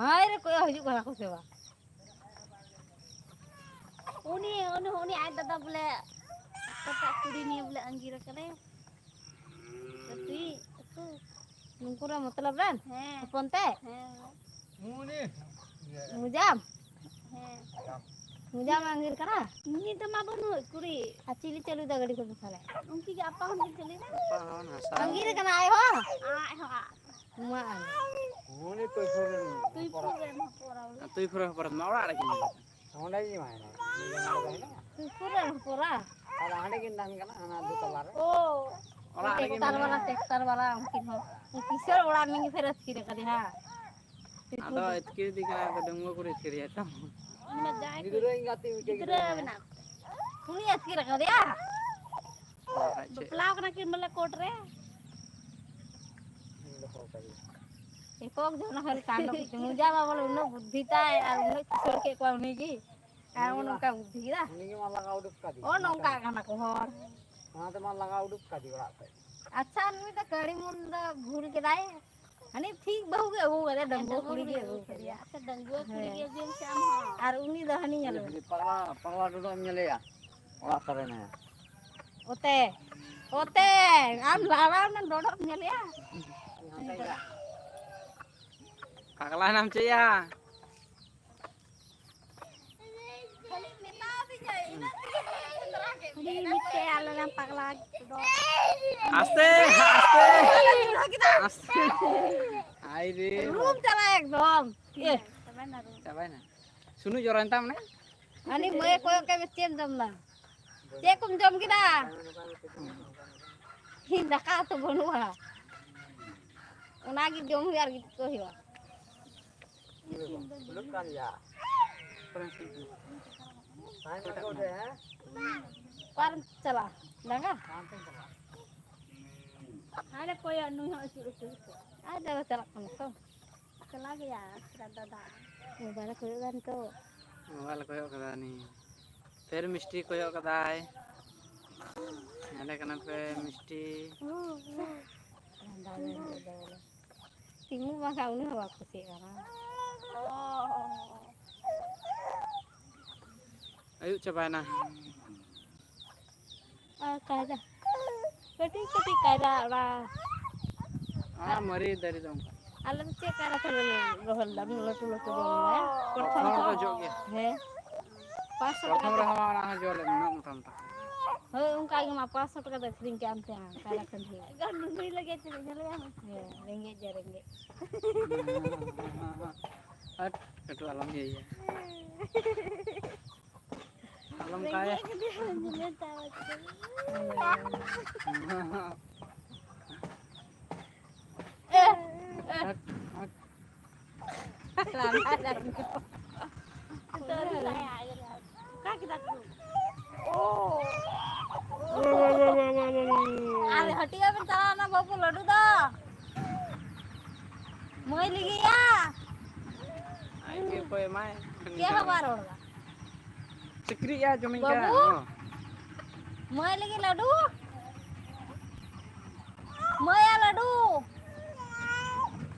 ᱦᱟᱭ ᱨᱮ ᱠᱚᱭᱚᱜ, ᱦᱤᱡᱩᱜ ᱠᱟᱱᱟ ᱠᱚ ᱥᱮ ᱵᱟᱝ? ᱩᱱᱤ, ᱩᱱᱤ, ᱩᱱᱤ ᱟᱡ ᱫᱟᱫᱟ ᱵᱚᱞᱮ ᱚᱠᱟᱴᱟᱜ ᱠᱩᱲᱤ ᱱᱤᱭᱮ ᱵᱚᱞᱮ ᱟᱸᱜᱤᱨ ᱟᱠᱟᱫᱟᱭ᱾ ᱜᱟᱛᱮ ᱟᱠᱚ᱾ ᱱᱩᱠᱩ ᱨᱮ ᱢᱚᱛᱞᱚᱵ ᱨᱮᱱ? ᱦᱮᱸ᱾ ᱦᱚᱯᱚᱱ ᱛᱮ? ᱦᱮᱸ᱾ ᱢᱩᱡᱟᱢ? ᱦᱮᱸ᱾ ᱢᱩᱡᱟᱢ ᱟᱸᱜᱤᱨ ᱠᱟᱱᱟ? ᱩᱱᱤ ᱫᱚ ᱢᱟ ᱵᱟᱹᱱᱩᱜ ᱠᱩᱲᱤ᱾ ᱟᱨ ᱪᱤᱞᱤ ᱪᱟᱹᱞᱩᱭᱮᱫᱟ ᱜᱟᱹᱰᱤ ᱠᱚᱫᱚ ᱛᱟᱦᱞᱮ? ᱩᱱᱠᱤ ᱜᱮ ᱟᱯᱟ ᱦᱚᱸ ᱠᱤᱱ ᱪᱟᱹᱞᱩᱭᱮᱫᱟ᱾ ᱟᱯᱟ ᱦᱚᱸ ᱦᱟᱥᱟ᱾ ᱟᱸᱜᱤᱨ ᱠᱟᱱᱟ ᱟᱡ ᱦᱚᱸ? ᱟᱡ ᱦᱚᱸ ᱟᱡ᱾ ᱢᱟ ᱟᱞᱮ᱾ ᱩᱱᱤ ᱛᱩᱭᱯᱷᱩᱨ ᱨᱮᱱ ᱛᱩᱭᱯᱷᱩᱨ ᱨᱮᱱ ᱦᱚᱯᱚᱱ ᱮᱨᱟ ᱵᱚᱞᱮ᱾ ᱛᱩᱭᱯᱷᱩᱨ ᱨᱮᱱ ᱦᱚᱯᱚᱱ ᱮᱨᱟ ᱢᱟ ᱚᱲᱟᱜ ᱨᱮᱜᱮ ᱢᱮᱱᱟᱭᱟ᱾ ᱚᱸᱰᱮ ᱜᱮ ᱢᱮᱱᱟᱭᱟ᱾ ᱛᱩᱭᱯᱷᱩᱨ ᱨᱮᱱ ᱦᱚᱯᱚᱱ ᱮᱨᱟ? ᱟᱨ ᱦᱟᱸᱰᱮ ᱠᱤᱱ ᱛᱟᱦᱮᱱ ᱠᱟᱱᱟ, ᱦᱟᱱᱟ ᱫᱩᱛᱟᱞᱟ ᱨᱮ᱾ ᱚ᱾ ᱚᱲᱟᱜ ᱨᱮᱜᱮ ᱴᱨᱟᱠᱴᱟᱨ ᱵᱟᱞᱟ, ᱢᱮᱱᱟᱭᱟ᱾ ᱴᱨᱟᱠᱴᱟᱨ ᱵᱟᱞᱟ ᱩᱱᱠᱤᱱ ᱦᱚᱸ᱾ ᱠᱤᱥᱟᱹᱬ ᱚᱲᱟᱜ ᱨᱮᱱ ᱜᱮ ᱯᱷᱮᱨ ᱟᱹᱛᱠᱤᱨ ᱟᱠᱟᱫᱮᱭᱟ᱾ ᱟᱫᱚ ᱟᱹᱛᱠᱤᱨ ᱤᱫᱤ ᱠᱟᱱᱟ ᱠᱚ, ᱰᱟᱺᱜᱩᱣᱟᱹ ᱠᱚᱨᱮ ᱟᱹᱛᱠᱤᱨ ᱮᱭᱟ ᱛᱚ᱾ ᱩᱱᱤ ᱢᱟ ᱡᱟᱶᱟᱭ ᱠᱚ ᱜᱤᱫᱽᱨᱟᱹ ᱮᱸᱜᱟᱛ ᱛᱤᱧ ᱢᱤᱫᱴᱮᱡ ᱜᱤᱫᱽᱨᱟᱹ ᱜᱤᱫᱽᱨᱟᱹ ᱢᱮᱱᱟᱜ ᱠᱚᱣᱟ᱾ ᱩᱱᱤ ᱟᱹᱛᱠᱤᱨ ᱟᱠᱟᱫᱮᱭᱟ? ᱟᱨ ᱪᱮᱫ? ᱵᱟᱯᱞᱟᱣ ᱠᱟᱱᱟ ᱠᱤᱱ ᱵᱚᱞᱮ ᱠᱳᱨᱴ ᱨᱮ᱾ ᱮᱠᱚᱠ ᱡᱚᱱ ᱦᱚᱲ ᱠᱟᱱᱰᱚ ᱠᱤᱪᱷᱩ᱾ ᱢᱚᱡᱟ ᱵᱟᱵᱟ ᱩᱱᱟᱹᱜ ᱵᱩᱫᱽᱫᱷᱤ ᱛᱟᱭ ᱟᱨ ᱩᱱᱟᱹᱜ ᱠᱤᱥᱟᱹᱬ ᱠᱮᱫ ᱠᱚᱣᱟ ᱩᱱᱤ ᱜᱮ᱾ ᱟᱨ ᱩᱱᱤ ᱢᱟ, ᱱᱚᱝᱠᱟ ᱵᱩᱫᱽᱫᱷᱤ ᱠᱮᱫᱟ᱾ ᱩᱱᱤ ᱜᱮ ᱢᱟ ᱞᱟᱜᱟ ᱩᱰᱩᱠ ᱠᱟᱫᱮ᱾ ᱚ, ᱱᱚᱝᱠᱟ ᱠᱟᱱᱟ ᱠᱚ ᱦᱚᱲ᱾ ᱚᱱᱟ ᱛᱮᱢᱟ ᱞᱟᱜᱟ ᱩᱰᱩᱠ ᱠᱟᱫᱮ ᱚᱲᱟᱜ ᱠᱷᱚᱡ᱾ ᱟᱪᱪᱷᱟ, ᱱᱩᱭ ᱫᱚ ᱠᱟᱹᱲᱤ ᱢᱩᱱ ᱫᱚ ᱵᱷᱩᱞ ᱠᱮᱫᱟᱭ᱾ ᱦᱟᱱᱤ ᱴᱷᱤᱠ ᱵᱟᱹᱦᱩ ᱜᱮ ᱟᱹᱜᱩ ᱠᱟᱫᱮᱭᱟ, ᱰᱟᱺᱜᱩᱣᱟᱹ ᱰᱟᱺᱜᱩᱣᱟᱹ ᱠᱩᱲᱤ ᱠᱩᱲᱤ ᱜᱮ ᱜᱮ ᱟᱹᱜᱩ ᱟᱹᱜᱩ ᱠᱟᱫᱮᱭᱟ᱾ ᱠᱟᱫᱮᱭᱟ᱾ ᱟᱪᱪᱷᱟ, ᱰᱟᱺᱜᱩᱣᱟᱹ ᱠᱩᱲᱤ ᱦᱮᱸ᱾ ᱜᱮ ᱟᱹᱜᱩᱭᱮᱢ ᱥᱮ ᱟᱢ ᱦᱚᱸ᱾ ᱟᱨ ᱩᱱᱤ ᱫᱚ ᱦᱟᱹᱱᱤ ᱧᱮᱞ ᱢᱮ᱾ ᱯᱟᱜᱽᱞᱟ, ᱯᱟᱜᱽᱞᱟ ᱰᱚᱰᱚᱜ ᱮᱢ ᱧᱮᱞᱮᱭᱟ? ᱚᱲᱟᱜ ᱠᱚᱨᱮ ᱢᱮᱱᱟᱭᱟ᱾ ᱚᱛᱮ, ᱚᱛᱮ, ᱟᱢ ᱞᱟᱲᱟᱣ ᱮᱱᱟ, ᱰᱚᱰᱚᱜ ᱧᱮᱞᱮᱭᱟ? ᱯᱟᱜᱽᱞᱟ ᱮᱱᱟᱢ ᱪᱮᱫ ᱭᱟ? ᱠᱷᱟᱹᱞᱤ ᱢᱮᱛᱟ ᱫᱤᱧᱟᱭ, ᱤᱱᱟᱹ ᱛᱮᱜᱮ ᱥᱮᱸᱫᱽᱨᱟ ᱠᱮᱫ ᱢᱮᱭᱟ᱾ ᱩᱱᱤ ᱢᱤᱫᱴᱮᱡ ᱟᱞᱮ ᱨᱮᱱ ᱯᱟᱜᱽᱞᱟ ᱰᱚᱰᱚᱜ᱾ ᱟᱥᱛᱮ, ᱟᱥᱛᱮ, ᱟᱥᱛᱮ᱾ ᱦᱟᱭ ᱨᱮ᱾ ᱨᱩᱢ ᱪᱟᱞᱟᱜ ᱮᱠᱫᱚᱢ᱾ ᱮ᱾ ᱪᱟᱵᱟᱭᱱᱟ ᱨᱩᱢ᱾ ᱪᱟᱵᱟᱭᱱᱟ᱾ ᱥᱩᱱᱩ ᱡᱚᱨᱚᱭᱮᱱ ᱛᱟᱢ ᱢᱟᱱᱮ? ᱦᱟᱹᱱᱤ ᱢᱟᱹᱭ ᱠᱚᱭᱚᱜ ᱠᱟᱭ ᱢᱮ, ᱪᱮᱫ ᱮᱢ ᱡᱚᱢ ᱫᱟ? ᱪᱮᱫ ᱠᱚᱢ ᱡᱚᱢ ᱠᱮᱫᱟ? ᱤᱧ ᱫᱟᱠᱟ ᱩᱛᱩ ᱵᱟᱹᱱᱩᱜᱼᱟ᱾ ᱚᱱᱟᱜᱮ ᱡᱚᱢ ᱦᱩᱭᱩᱜᱼᱟ ᱟᱨ ᱜᱤᱛᱤᱡ ᱠᱚᱜ ᱦᱩᱭᱩᱜᱼᱟ᱾ ᱩᱰᱩᱠ ᱠᱟᱱ ᱜᱮᱭᱟ᱾ ᱛᱟᱦᱮᱱ ᱠᱟᱱᱟ ᱠᱚ ᱚᱸᱰᱮ, ᱦᱮᱸ? ᱚᱠᱟᱨᱮᱢ ᱪᱟᱞᱟᱜᱼᱟ? ᱞᱟᱸᱜᱟ? ᱦᱟᱱᱮ ᱠᱚᱭᱚᱜ ᱱᱩᱭ ᱦᱚᱸ ᱟᱹᱪᱩᱨ ᱟᱹᱪᱩᱨ ᱠᱚ᱾ ᱟᱨ ᱫᱟᱫᱟ ᱪᱟᱞᱟᱜ ᱠᱟᱱᱟ ᱛᱚ᱾ ᱪᱟᱞᱟᱜ ᱜᱮᱭᱟ ᱟᱥᱨᱟ ᱫᱟᱫᱟ᱾ ᱢᱳᱵᱟᱭᱤᱞ ᱠᱚᱭᱚᱜ ᱫᱟ ᱱᱤᱛᱚᱜ᱾ ᱢᱳᱵᱟᱭᱤᱞ ᱠᱚᱭᱚᱜ ᱠᱟᱫᱟ ᱩᱱᱤ᱾ ᱯᱷᱮᱨ ᱢᱤᱥᱴᱤ ᱠᱚᱭᱚᱜ ᱠᱟᱫᱟᱭ᱾ ᱧᱮᱞᱮ ᱠᱟᱱᱟ ᱯᱮ ᱢᱤᱥᱴᱤ᱾ ᱞᱟᱸᱫᱟ ᱜᱮ ᱱᱤᱛᱚᱜ ᱫᱚ ᱵᱚᱞᱮ᱾ ᱛᱤᱸᱜᱩ ᱵᱟᱝᱠᱷᱟᱱ ᱩᱱᱤ ᱦᱚᱸ ᱵᱟᱠᱚ ᱠᱩᱥᱤᱭᱟᱜ ᱠᱟᱱᱟ᱾ ᱟᱹᱭᱩᱵ ᱪᱟᱵᱟᱭᱮᱱᱟ᱾ ᱟᱨ ᱠᱟᱭᱨᱟ, ᱠᱟᱹᱴᱤᱡ ᱠᱟᱹᱴᱤᱡ ᱠᱟᱭᱨᱟ ᱚᱱᱟ᱾ ᱟᱨ ᱢᱟᱨᱮ ᱫᱟᱨᱮ ᱫᱚ ᱚᱱᱠᱟ᱾ ᱟᱞᱮ ᱫᱚ ᱪᱮᱫ ᱠᱟᱭᱨᱟ ᱛᱟᱞᱮ ᱨᱚᱦᱚᱭ ᱞᱮᱫᱟ? ᱞᱟᱹᱴᱩ ᱞᱟᱹᱴᱩ ᱡᱚ ᱞᱮᱱᱟ᱾ ᱯᱨᱚᱛᱷᱚᱢ ᱯᱨᱚᱛᱷᱚᱢ ᱫᱚ ᱨᱮᱫᱚ ᱡᱚᱜ ᱜᱮᱭᱟ᱾ ᱦᱮᱸ᱾ ᱯᱟᱸᱪᱥᱚ ᱯᱨᱚᱛᱷᱚᱢ ᱴᱟᱠᱟ ᱨᱮᱦᱚᱸ ᱚᱱᱟ ᱦᱚᱸ ᱡᱚ ᱞᱮᱱᱟ, ᱩᱱᱟᱹᱜ ᱢᱚᱴᱟ ᱢᱚᱴᱟ᱾ ᱦᱳᱭ, ᱚᱱᱠᱟ ᱜᱮ ᱢᱟ, ᱯᱟᱸᱪᱥᱚ ᱴᱟᱠᱟ ᱛᱮ ᱟᱹᱠᱷᱨᱤᱧ ᱠᱮᱫ ᱟᱢ ᱛᱮ ᱠᱟᱭᱨᱟ ᱠᱷᱟᱹᱱᱰᱤ᱾ ᱱᱩᱭ ᱞᱟᱹᱜᱤᱫ ᱛᱮ ᱧᱮᱞᱮᱭᱟ᱾ ᱦᱮᱸ, ᱨᱮᱸᱜᱮᱡ ᱜᱮ ᱨᱮᱸᱜᱮᱡ᱾ ᱦᱟᱴ, ᱠᱟᱹᱴᱩ ᱟᱞᱚᱢ ᱤᱭᱟᱹᱭᱟ᱾ ᱟᱞᱚᱢ ᱠᱟᱭᱟ᱾ ᱨᱮᱸᱜᱮᱡ ᱠᱟᱱᱟ, ᱧᱮᱞᱮ ᱪᱟᱣ ᱠᱟᱱᱟ᱾ ᱦᱟᱴ, ᱦᱟᱴ᱾ ᱚᱠᱟ ᱠᱮᱫᱟ ᱠᱚ? ᱟᱨ ᱦᱟᱹᱴᱤᱭᱟᱹ ᱵᱮᱱ ᱪᱟᱞᱟᱣᱱᱟ ᱵᱟᱹᱵᱩ ᱞᱟᱹᱰᱩ ᱫᱚ? ᱢᱟᱹᱭ ᱞᱟᱹᱜᱤᱫ ᱭᱟ? ᱟᱡ ᱜᱮ ᱚᱠᱚᱭ ᱮᱢᱟᱭ? ᱪᱮᱫ ᱦᱚᱸ ᱵᱟᱭ ᱨᱚᱲ ᱮᱫᱟ᱾ ᱥᱤᱠᱲᱤᱡ ᱮ ᱡᱚᱢᱤᱧ ᱠᱟᱱᱟ᱾ ᱵᱟᱹᱵᱩ? ᱦᱚᱸ᱾ ᱢᱟᱹᱭ ᱞᱟᱹᱜᱤᱫ ᱞᱟᱹᱰᱩ? ᱢᱟᱹᱭ ᱟᱨ ᱞᱟᱹᱰᱩ?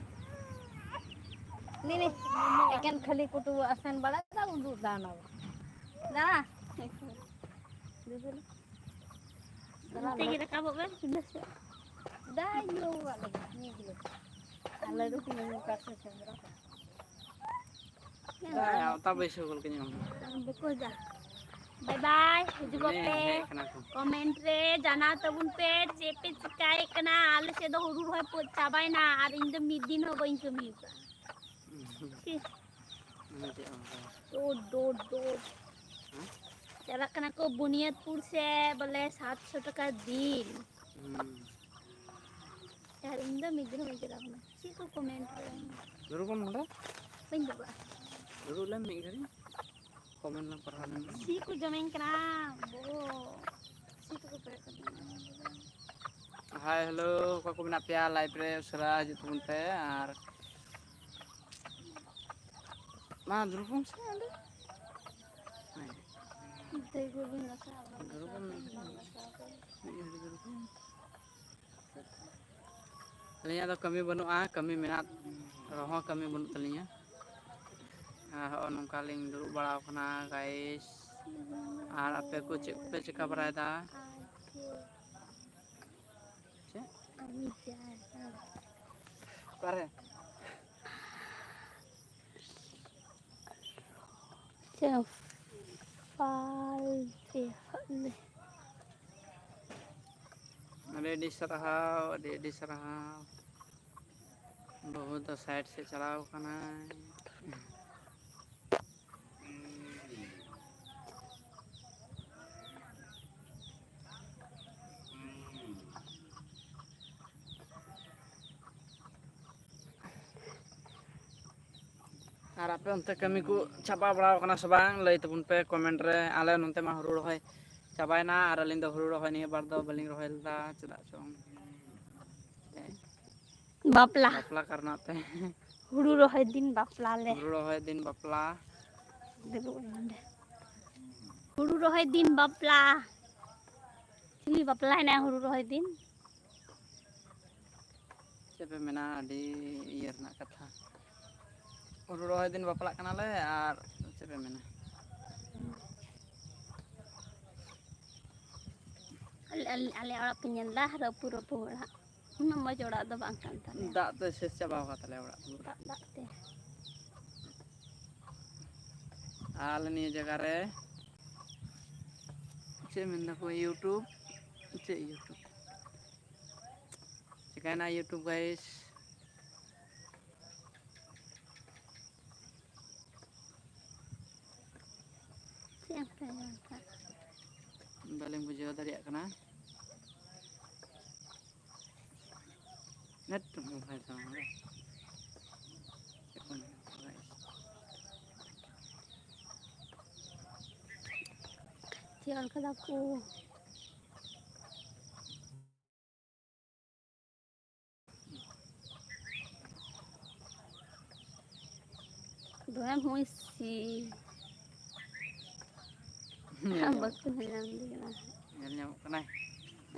ᱱᱤ, ᱱᱤ, ᱮᱠᱮᱱ ᱠᱷᱟᱹᱞᱤ ᱠᱩᱴᱩ ᱟᱥᱮᱱ ᱵᱟᱲᱟᱭᱮᱫᱟ, ᱩᱫᱩᱜ ᱫᱟ ᱚᱱᱟ᱾ ᱫᱟ᱾ ᱫᱩᱫᱩ᱾ ᱚᱱᱛᱮ ᱜᱮ ᱨᱟᱠᱟᱵᱚᱜ ᱵᱮᱱ, ᱯᱤᱸᱰᱟᱹ ᱥᱮᱫ᱾ ᱫᱟᱭ ᱧᱩ ᱟᱠᱟᱫ ᱞᱮᱭᱟ, ᱢᱤᱫ ᱜᱤᱞᱟᱹ᱾ ᱟᱨ ᱞᱟᱹᱰᱩ ᱠᱤᱱ ᱟᱹᱜᱩ ᱟᱠᱟᱫ ᱥᱮ ᱥᱮᱸᱫᱽᱨᱟ ᱠᱷᱚᱱ᱾ ᱫᱟᱭᱟ, ᱚᱛᱟ ᱵᱟᱹᱭᱥᱟᱹᱣ ᱜᱚᱫ ᱠᱟᱹᱧ ᱢᱮ᱾ ᱵᱟᱠᱚ ᱫᱟ᱾ ᱵᱟᱭ ᱵᱟᱭ, ᱦᱤᱡᱩᱜᱚᱜ ᱦᱮᱸ, ᱯᱮ᱾ ᱦᱮᱡ ᱠᱟᱱᱟ ᱠᱚ᱾ ᱠᱚᱢᱮᱱᱴ ᱨᱮ ᱡᱟᱱᱟᱣ ᱛᱟᱵᱚᱱ ᱯᱮ, ᱪᱮᱫ ᱯᱮ ᱪᱤᱠᱟᱭᱮᱫ ᱠᱟᱱᱟ? ᱟᱞᱮ ᱥᱮᱫ ᱫᱚ ᱦᱩᱲᱩ ᱨᱚᱦᱚᱭ ᱯᱚ-, ᱪᱟᱵᱟᱭᱮᱱᱟ ᱟᱨ ᱤᱧ ᱫᱚ ᱢᱤᱫ ᱫᱤᱱ ᱦᱚᱸ ᱵᱟᱹᱧ ᱠᱟᱹᱢᱤ ᱟᱠᱟᱫᱼᱟ᱾ ᱪᱮᱫ? ᱢᱟᱱᱮ ᱪᱮᱫ ᱦᱚᱸ ᱵᱟᱝ᱾ ᱰᱳᱰ, ᱰᱳᱰ, ᱰᱳᱰ᱾ ᱦᱮᱸ? ᱪᱟᱞᱟᱜ ᱠᱟᱱᱟ ᱠᱚ ᱵᱩᱱᱤᱭᱟᱫᱽᱯᱩᱨ ᱥᱮ ᱵᱚᱞᱮ ᱥᱟᱛᱥᱚ ᱴᱟᱠᱟ ᱫᱤᱱ᱾ ᱦᱩᱸ᱾ ᱟᱨ ᱤᱧ ᱫᱚ ᱢᱤᱫ ᱫᱤᱱ ᱦᱚᱸ ᱵᱟᱹᱧ ᱪᱟᱞᱟᱣ ᱠᱟᱱᱟ᱾ ᱪᱮᱫ ᱠᱚ ᱠᱚᱢᱮᱱᱴ ᱨᱮ? ᱫᱩᱲᱩᱵ ᱠᱚᱜ ᱢᱮ ᱱᱚᱰᱮ᱾ ᱵᱟᱹᱧ ᱫᱩᱲᱩᱵᱼᱟ᱾ ᱫᱩᱲᱩᱵ ᱞᱮᱢ ᱢᱤᱫ ᱜᱷᱟᱹᱲᱤᱡ᱾ ᱠᱚᱢᱮᱱᱴ ᱞᱟᱝ ᱯᱟᱲᱦᱟᱣ ᱞᱮᱱ ᱜᱮ᱾ ᱪᱮᱫ ᱠᱚ ᱡᱚᱢᱮᱧ ᱠᱟᱱᱟ ᱵᱚᱦᱚᱜ᱾ ᱦᱟᱭ ᱦᱮᱞᱳ, ᱚᱠᱟ ᱠᱚ ᱢᱮᱱᱟᱜ ᱯᱮᱭᱟ ᱞᱟᱭᱤᱵᱷ ᱨᱮ? ᱩᱥᱟᱹᱨᱟ ᱦᱤᱡᱩᱜ ᱛᱟᱵᱚᱱ ᱯᱮ᱾ ᱟᱨ ᱢᱟ ᱫᱩᱲᱩᱵ ᱵᱚᱱ ᱥᱮ ᱚᱸᱰᱮ᱾ ᱫᱩᱲᱩᱵ ᱵᱚᱱ᱾ ᱢᱤᱫ ᱜᱷᱟᱹᱲᱤ ᱫᱩᱲᱩᱵ ᱵᱚᱱ᱾ ᱟᱹᱞᱤᱧᱟᱜ ᱫᱚ ᱠᱟᱹᱢᱤ ᱵᱟᱹᱱᱩᱜᱼᱟ, ᱠᱟᱹᱢᱤ ᱢᱮᱱᱟᱜ ᱨᱮᱦᱚᱸ ᱠᱟᱹᱢᱤ ᱵᱟᱹᱱᱩᱜ ᱛᱟᱹᱞᱤᱧᱟ᱾ ᱟᱨ ᱦᱚᱸᱜᱼᱚ ᱱᱚᱝᱠᱟ ᱞᱤᱧ ᱫᱩᱲᱩᱵ ᱵᱟᱲᱟᱣ ᱠᱟᱱᱟ, ᱜᱟᱭᱤᱥ᱾ ᱟᱨ ᱟᱯᱮ ᱠᱚ ᱪᱮᱫ ᱠᱚᱯᱮ ᱪᱤᱠᱟ ᱵᱟᱲᱟᱭᱮᱫᱟ? ᱪᱮᱫ? ᱚᱠᱟᱨᱮ? ᱪᱮ ᱯᱷᱟᱞ ᱪᱮ ᱯᱷᱟᱞ᱾ ᱟᱹᱰᱤ ᱟᱹᱰᱤ ᱥᱟᱨᱦᱟᱣ, ᱟᱹᱰᱤ ᱟᱹᱰᱤ ᱥᱟᱨᱦᱟᱣ᱾ ᱵᱟᱹᱦᱩ ᱫᱚ ᱥᱟᱭᱤᱰ ᱥᱮᱫ ᱪᱟᱞᱟᱣ ᱠᱟᱱᱟᱭ᱾ ᱟᱨ ᱟᱯᱮ ᱚᱱᱛᱮ ᱠᱟᱹᱢᱤ ᱠᱚ ᱪᱟᱵᱟ ᱵᱟᱲᱟᱣ ᱠᱟᱱᱟ ᱥᱮ ᱵᱟᱝ? ᱞᱟᱹᱭ ᱛᱟᱵᱚᱱ ᱯᱮ ᱠᱚᱢᱮᱱᱴ ᱨᱮ᱾ ᱟᱞᱮ ᱱᱚᱱᱛᱮ ᱢᱟ ᱦᱩᱲᱩ ᱨᱚᱦᱚᱭ ᱪᱟᱵᱟᱭᱮᱱᱟ, ᱟᱨ ᱟᱹᱞᱤᱧ ᱫᱚ ᱦᱩᱲᱩ ᱨᱚᱦᱚᱭ ᱱᱤᱭᱟᱹ ᱵᱟᱨ ᱫᱚ ᱵᱟᱹᱞᱤᱧ ᱨᱚᱦᱚᱭ ᱞᱮᱫᱟ᱾ ᱪᱮᱫᱟᱜ ᱪᱚᱝ ᱵᱟᱯᱞᱟ᱾ ᱵᱟᱯᱞᱟ ᱠᱟᱨᱚᱱᱟᱜ ᱛᱮ᱾ ᱦᱩᱲᱩ ᱨᱚᱦᱚᱭ ᱫᱤᱱ ᱵᱟᱯᱞᱟ ᱞᱮ᱾ ᱦᱩᱲᱩ ᱨᱚᱦᱚᱭ ᱫᱤᱱ ᱵᱟᱯᱞᱟ᱾ ᱫᱩᱲᱩᱵ ᱱᱚᱰᱮ᱾ ᱦᱩᱲᱩ ᱨᱚᱦᱚᱭ ᱫᱤᱱ ᱵᱟᱯᱞᱟ᱾ ᱪᱤᱞᱤ ᱵᱟᱯᱞᱟᱭᱮᱱᱟ ᱦᱩᱲᱩ ᱨᱚᱦᱚᱭ ᱫᱤᱱ? ᱪᱮᱫ ᱯᱮ ᱢᱮᱱᱟ, ᱟᱹᱰᱤ ᱤᱭᱟᱹ ᱨᱮᱱᱟᱜ ᱠᱟᱛᱷᱟ᱾ ᱦᱩᱲᱩ ᱨᱚᱦᱚᱭ ᱫᱤᱱ ᱵᱟᱯᱞᱟᱜ ᱠᱟᱱᱟᱞᱮ, ᱟᱨ ᱪᱮᱫ ᱯᱮ ᱢᱮᱱᱟ? ᱟᱞᱮ, ᱟᱞᱮ, ᱟᱞᱮ ᱚᱲᱟᱜ ᱯᱮ ᱧᱮᱞ ᱮᱫᱟ, ᱨᱟᱹᱯᱩᱫ ᱨᱟᱹᱯᱩᱫ ᱚᱲᱟᱜ᱾ ᱩᱱᱟᱹᱜ ᱢᱚᱡᱽ ᱚᱲᱟᱜ ᱫᱚ ᱵᱟᱝ ᱠᱟᱱ ᱛᱟᱞᱮᱭᱟ᱾ ᱫᱟᱜ ᱛᱮ ᱥᱮᱥ ᱪᱟᱵᱟ ᱟᱠᱟᱫ ᱛᱟᱞᱮᱭᱟ ᱚᱲᱟᱜ ᱫᱩᱣᱟᱹᱨ᱾ ᱫᱟᱜ, ᱫᱟᱜ ᱛᱮ᱾ ᱟᱞᱮ ᱱᱤᱭᱟᱹ ᱡᱟᱭᱜᱟ ᱨᱮ ᱪᱮᱫ ᱢᱮᱱ ᱫᱟᱠᱚ, YouTube? ᱪᱮᱫ YouTube? ᱪᱤᱠᱟᱹᱭᱮᱱᱟ YouTube, guys? ᱪᱮᱫ ᱮᱢ ᱠᱟᱹᱢᱤ ᱠᱟᱜ? ᱵᱟᱹᱞᱤᱧ ᱵᱩᱡᱷᱟᱹᱣ ᱫᱟᱲᱮᱭᱟᱜ ᱠᱟᱱᱟ᱾ ᱱᱮᱴ ᱦᱚᱸ ᱵᱟᱭ ᱛᱟᱢᱟ ᱱᱚᱰᱮ᱾ ᱪᱮᱫ ᱠᱚ ᱢᱮᱱᱟ? ᱪᱮᱫ ᱚᱞ ᱠᱟᱫᱟ ᱠᱚ? ᱦᱮᱸ, ᱦᱩᱭ ᱥᱤ᱾ ᱧᱮᱞ ᱧᱟᱢᱚᱜ ᱵᱟᱠᱚ ᱧᱮᱞ ᱧᱟᱢ ᱫᱮ ᱠᱟᱱᱟ᱾ ᱧᱮᱞ ᱧᱟᱢᱚᱜ ᱠᱟᱱᱟᱭ᱾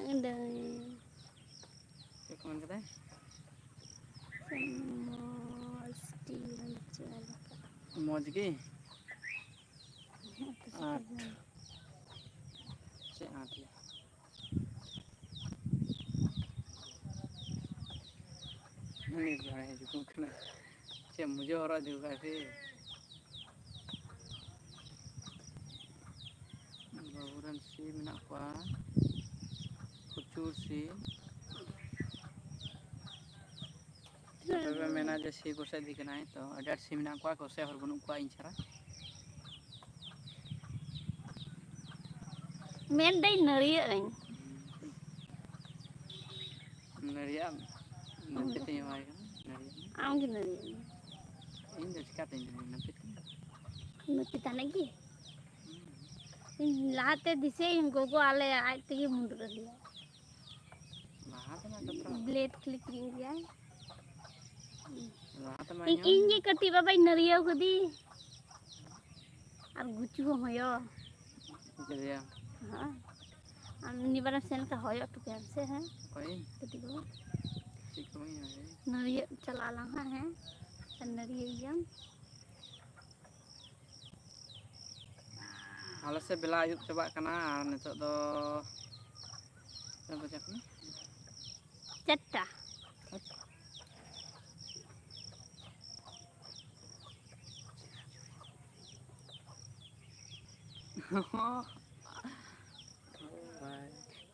ᱚᱸᱰᱮ᱾ ᱪᱮᱫ ᱠᱚ ᱢᱮᱱ ᱠᱮᱫᱟᱭ? ᱢᱚᱡᱽ ᱴᱷᱤᱠ ᱜᱮ᱾ ᱢᱚᱡᱽ ᱜᱮ? ᱦᱮᱸ, ᱛᱚ ᱟᱨ ᱥᱮᱴᱮᱨ ᱮᱱᱟ᱾ ᱪᱮᱫ ᱟᱸᱴ ᱜᱮᱭᱟ? ᱩᱱᱤ ᱵᱟᱭ ᱦᱤᱡᱩᱜ ᱠᱟᱱᱟ᱾ ᱪᱮᱫ ᱢᱚᱡᱟ ᱦᱚᱨᱚᱜ ᱤᱫᱤ ᱠᱟᱜ ᱥᱮ? ᱵᱟᱹᱵᱩ ᱨᱮᱱ ᱥᱤᱢ ᱢᱮᱱᱟᱜ ᱠᱚᱣᱟ, ᱯᱨᱚᱪᱩᱨ ᱥᱤᱢ᱾ ᱛᱚᱵᱮ ᱢᱮᱱᱟ ᱡᱮ ᱥᱤ ᱠᱚᱥᱮᱫ ᱤᱫᱤ ᱠᱟᱱᱟᱭ, ᱛᱚ ᱟᱹᱰᱤ ᱟᱸᱴ ᱥᱤᱢ ᱢᱮᱱᱟᱜ ᱠᱚᱣᱟ, ᱠᱚᱥᱮᱫ ᱦᱚᱲ ᱵᱟᱹᱱᱩᱜ ᱠᱚᱣᱟ ᱤᱧ ᱪᱷᱟᱲᱟ᱾ ᱢᱮᱱᱫᱟᱹᱧ ᱱᱟᱹᱲᱤᱭᱟᱹᱜ ᱟᱹᱧ᱾ ᱱᱟᱹᱲᱤᱭᱟᱜ ᱟᱢ? ᱱᱟᱹᱯᱤᱛ ᱤᱧ ᱮᱢᱟᱭ ᱠᱟᱱᱟ, ᱱᱟᱹᱲᱤᱭᱟᱜ ᱟᱢ᱾ ᱟᱢ ᱜᱮ ᱱᱟᱹᱲᱤᱭᱟᱹᱜ ᱢᱮ᱾ ᱤᱧ ᱫᱚ ᱪᱤᱠᱟᱹᱛᱤᱧ ᱱᱟᱹᱯᱤᱛ ᱠᱟᱱᱟ? ᱱᱟᱹᱯᱤᱛ ᱟᱱᱮ ᱜᱮ᱾ ᱦᱩᱸ᱾ ᱤᱧ ᱞᱟᱦᱟᱛᱮ ᱫᱤᱥᱟᱹᱭᱟᱹᱧ, ᱜᱚᱜᱚ ᱟᱞᱮ ᱟᱡ ᱛᱮᱜᱮ ᱢᱩᱰᱨᱟᱹ ᱞᱮᱭᱟ᱾ ᱞᱟᱦᱟ ᱛᱮᱱᱟᱜ ᱠᱟᱛᱷᱟ᱾ ᱵᱞᱮᱰ ᱠᱷᱟᱹᱞᱤ ᱠᱤᱨᱤᱧ ᱜᱮᱭᱟᱭ᱾ ᱞᱟᱦᱟ ᱛᱮᱢᱟ ᱤᱧ, ᱤᱧ ᱦᱚᱸ ᱤᱧ ᱜᱮ ᱠᱟᱹᱴᱤᱡ ᱵᱟᱵᱟᱧ ᱱᱟᱹᱨᱤᱭᱟᱹᱣ ᱠᱟᱫᱮ᱾ ᱟᱨ ᱜᱩᱪᱩ ᱦᱚᱸ ᱦᱚᱭᱚ᱾ ᱪᱮᱫ ᱭᱟ? ᱦᱮᱸ᱾ ᱟᱢ ᱱᱤᱭᱟᱹ ᱵᱟᱨᱮᱢ ᱥᱮᱱ ᱞᱮᱱᱠᱷᱟᱱ ᱦᱚᱭᱚ ᱦᱚᱴᱚ ᱠᱟᱭᱟᱢ ᱥᱮ, ᱦᱮᱸ? ᱚᱠᱚᱭ? ᱠᱟᱹᱴᱤᱡ ᱵᱟᱹᱵᱩ᱾ ᱪᱮᱫ ᱠᱚ ᱵᱟᱹᱧ ᱦᱚᱭᱚᱭᱟ? ᱱᱟᱹᱨᱤᱭᱟᱹᱜ ᱪᱟᱞᱟᱜ ᱟᱞᱟᱝ ᱦᱟᱸᱜ, ᱦᱮᱸ? ᱟᱨ ᱱᱟᱹᱨᱤᱭᱟᱹᱭ ᱭᱟᱢ᱾ ᱟᱞᱮ ᱥᱮᱫ ᱵᱮᱞᱟ ᱟᱹᱭᱩᱵ ᱪᱟᱵᱟᱜ ᱠᱟᱱᱟ ᱟᱨ ᱱᱤᱛᱚᱜ ᱫᱚ ᱛᱤᱱᱟᱹᱜ ᱵᱟᱡᱟᱜ ᱠᱟᱱᱟ? ᱪᱟᱨᱴᱟ᱾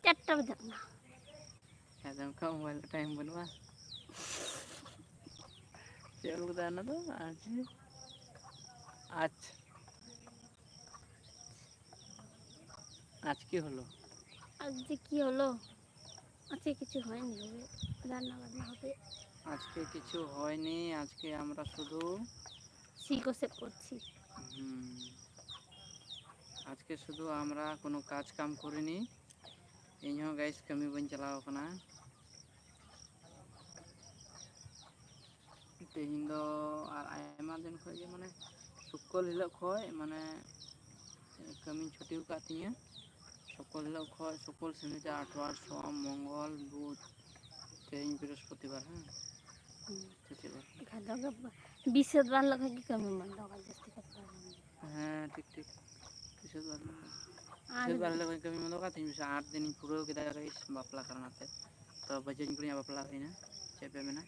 ᱪᱟᱨᱴᱟ ᱵᱟᱡᱟᱜ ᱠᱟᱱᱟ᱾ ᱟᱫᱚ ᱚᱱᱠᱟ ᱢᱳᱵᱟᱭᱤᱞ ᱨᱮ ᱴᱟᱭᱤᱢ ᱵᱟᱹᱱᱩᱜᱼᱟ᱾ ᱪᱮᱫ ᱚᱞ ᱠᱟᱫᱟ ᱚᱱᱟ ᱫᱚ? ᱟᱪᱪᱷᱟ, ᱟᱪᱪᱷᱟ, ᱟᱡ ᱠᱤ ᱦᱚᱞᱳ? ᱟᱡ ᱡᱮ ᱠᱤ ᱦᱚᱞᱳ? আজকে কিছু হয়নি, হবে, রান্না বান্না হবে। আজকে কিছু হয়নি, আজকে আমরা শুধু সিকোসেপ করছি। হুম, আজকে শুধু আমরা কোনো কাজ কাম করিনি। ᱤᱧ ᱦᱚᱸ ᱜᱟᱭᱤᱥ ᱠᱟᱹᱢᱤ ᱵᱟᱹᱧ ᱪᱟᱞᱟᱣ ᱠᱟᱱᱟ᱾ ᱛᱮᱦᱮᱧ ᱫᱚ ᱟᱨ ᱟᱭᱢᱟ ᱫᱤᱱ ᱠᱷᱚᱱ ᱜᱮ, ᱢᱟᱱᱮ, ᱥᱩᱠᱚᱞ ᱦᱤᱞᱳᱜ ᱠᱷᱚᱱ, ᱢᱟᱱᱮ, ᱠᱟᱹᱢᱤᱧ ᱪᱷᱩᱴᱤ ᱟᱠᱟᱫ ᱛᱤᱧᱟᱹ᱾ ᱥᱩᱠᱚᱞ ᱦᱤᱞᱳᱜ ᱠᱷᱚᱱ, ᱥᱩᱠᱚᱞ, ᱥᱚᱱᱤᱪᱟᱨ, ᱟᱴᱷᱣᱟᱨ, ᱥᱳᱢ, ᱢᱚᱝᱜᱚᱞ, ᱵᱩᱫᱷ, ᱛᱮᱦᱮᱧ ᱵᱨᱤᱦᱚᱥᱯᱚᱛᱤᱵᱟᱨ, ᱦᱮᱸ᱾ ᱦᱩᱸ᱾ ᱪᱮᱫ ᱪᱮᱫ ᱵᱟᱨ? ᱮᱱᱠᱷᱟᱱ ᱫᱚ ᱵᱤᱥ ᱵᱟᱨ ᱦᱤᱞᱳᱜ ᱠᱷᱚᱱ ᱜᱮ ᱠᱟᱹᱢᱤ ᱵᱚᱱᱫᱚ ᱠᱟᱜᱼᱟ, ᱡᱟᱹᱥᱛᱤ ᱠᱟᱛᱮ ᱫᱚ᱾ ᱦᱮᱸ, ᱴᱷᱤᱠ, ᱴᱷᱤᱠ᱾ ᱵᱤᱥ ᱵᱟᱨ ᱦᱤᱞᱳᱜ᱾ ᱟᱨ ᱵᱤᱥ ᱵᱟᱨ ᱦᱤᱞᱳᱜ ᱠᱷᱚᱱ ᱠᱟᱹᱢᱤ ᱵᱚᱱᱫᱚ ᱠᱟᱜᱼᱟ, ᱛᱮᱦᱮᱧ ᱵᱤᱥ ᱟᱴ ᱫᱤᱱᱤᱧ ᱯᱩᱨᱟᱹᱣ ᱠᱮᱫᱟ, ᱜᱟᱭᱤᱥ, ᱵᱟᱯᱞᱟ ᱠᱟᱨᱚᱱ ᱛᱮ᱾ ᱛᱚ, ᱵᱟᱹᱡᱩᱧ ᱠᱩᱲᱤᱭᱟᱜ ᱵᱟᱯᱞᱟ ᱦᱩᱭᱱᱟ, ᱪᱮᱫ ᱯᱮ ᱢᱮᱱᱟ?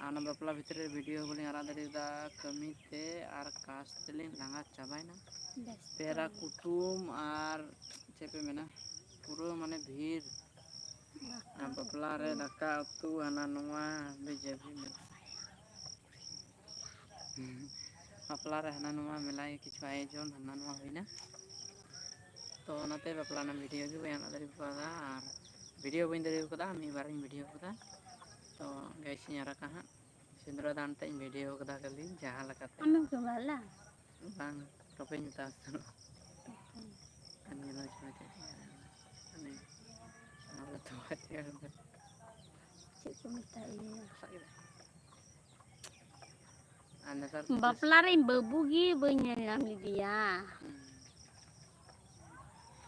ᱟᱨ ᱚᱱᱟ ᱵᱟᱯᱞᱟ ᱵᱷᱤᱛᱨᱤ ᱨᱮ ᱵᱷᱤᱰᱤᱭᱳ ᱵᱟᱹᱞᱤᱧ ᱟᱲᱟᱜ ᱫᱟᱲᱮᱭᱟᱫᱟ, ᱠᱟᱹᱢᱤ ᱛᱮ ᱟᱨ ᱠᱟᱥ ᱛᱮᱞᱤᱧ ᱞᱟᱸᱜᱟ ᱪᱟᱵᱟᱭᱮᱱᱟ᱾ ᱵᱮᱥ᱾ ᱯᱮᱲᱟ ᱠᱩᱴᱩᱢ ᱟᱨ, ᱪᱮᱫ ᱯᱮ ᱢᱮᱱᱟ, ᱯᱩᱨᱟᱹ, ᱢᱟᱱᱮ, ᱵᱷᱤᱲ᱾ ᱟᱨ ᱵᱟᱯᱞᱟ ᱨᱮ ᱫᱟᱠᱟ ᱩᱛᱩ, ᱦᱟᱱᱟ ᱱᱚᱣᱟ, ᱦᱟᱹᱵᱤ ᱡᱟᱹᱵᱤ ᱢᱮᱱᱟᱜᱼᱟ᱾ ᱵᱟᱯᱞᱟ ᱨᱮ ᱦᱟᱱᱟ ᱱᱚᱣᱟ ᱢᱮᱞᱟ ᱜᱮ, ᱠᱤᱪᱷᱩ ᱟᱭᱳᱡᱚᱱ ᱦᱟᱱᱟ ᱱᱚᱣᱟ ᱦᱩᱭᱱᱟ᱾ ᱛᱚ, ᱚᱱᱟᱛᱮ ᱵᱟᱯᱞᱟ ᱨᱮᱱᱟᱜ ᱵᱷᱤᱰᱤᱭᱳ ᱜᱮ ᱵᱟᱹᱧ ᱟᱲᱟᱜ ᱫᱟᱲᱮ ᱠᱟᱣᱫᱟ, ᱟᱨ ᱵᱷᱤᱰᱤᱭᱳ ᱵᱟᱹᱧ ᱫᱟᱲᱮ ᱠᱟᱫᱟ, ᱢᱤᱫ ᱵᱟᱨᱤᱧ ᱵᱷᱤᱰᱤᱭᱳ ᱠᱟᱫᱟ᱾ ᱛᱚ, ᱜᱟᱭᱤᱥ, ᱤᱧ ᱟᱨᱟᱜᱟ ᱦᱟᱸᱜ, ᱥᱤᱸᱫᱽᱨᱟᱹ ᱫᱟᱱ ᱛᱮ ᱤᱧ ᱵᱷᱤᱰᱤᱭᱳ ᱠᱟᱫᱟ ᱠᱷᱟᱹᱞᱤ, ᱡᱟᱦᱟᱸ ᱞᱮᱠᱟᱛᱮ᱾ ᱟᱢᱮᱢ ᱠᱮᱢᱮᱨᱟ ᱞᱮᱫᱟ? ᱵᱟᱝ, ᱛᱚᱵᱮᱧ ᱢᱮᱛᱟ ᱥᱮᱱᱚᱜ᱾ ᱟᱨ ᱧᱮᱞ ᱦᱚᱪᱚ ᱢᱮ ᱪᱮᱫ ᱞᱮᱠᱟ᱾ ᱢᱟᱱᱮ, ᱚᱱᱟ ᱫᱚ ᱛᱚᱣᱟ ᱪᱮᱫ ᱦᱚᱸ ᱵᱟᱝ᱾ ᱪᱮᱫ ᱠᱚ ᱢᱮᱛᱟᱜ ᱤᱭᱟᱹ? ᱥᱟᱵ ᱠᱮᱫᱟ᱾ ᱟᱨ ᱱᱮᱛᱟᱨ ᱫᱚ ᱵᱟᱯᱞᱟ ᱨᱮ ᱤᱧ ᱵᱟᱹᱵᱩ ᱜᱮ ᱵᱟᱹᱧ ᱧᱮᱞ ᱧᱟᱢ ᱞᱮᱫᱮᱭᱟ᱾ ᱦᱩᱸ᱾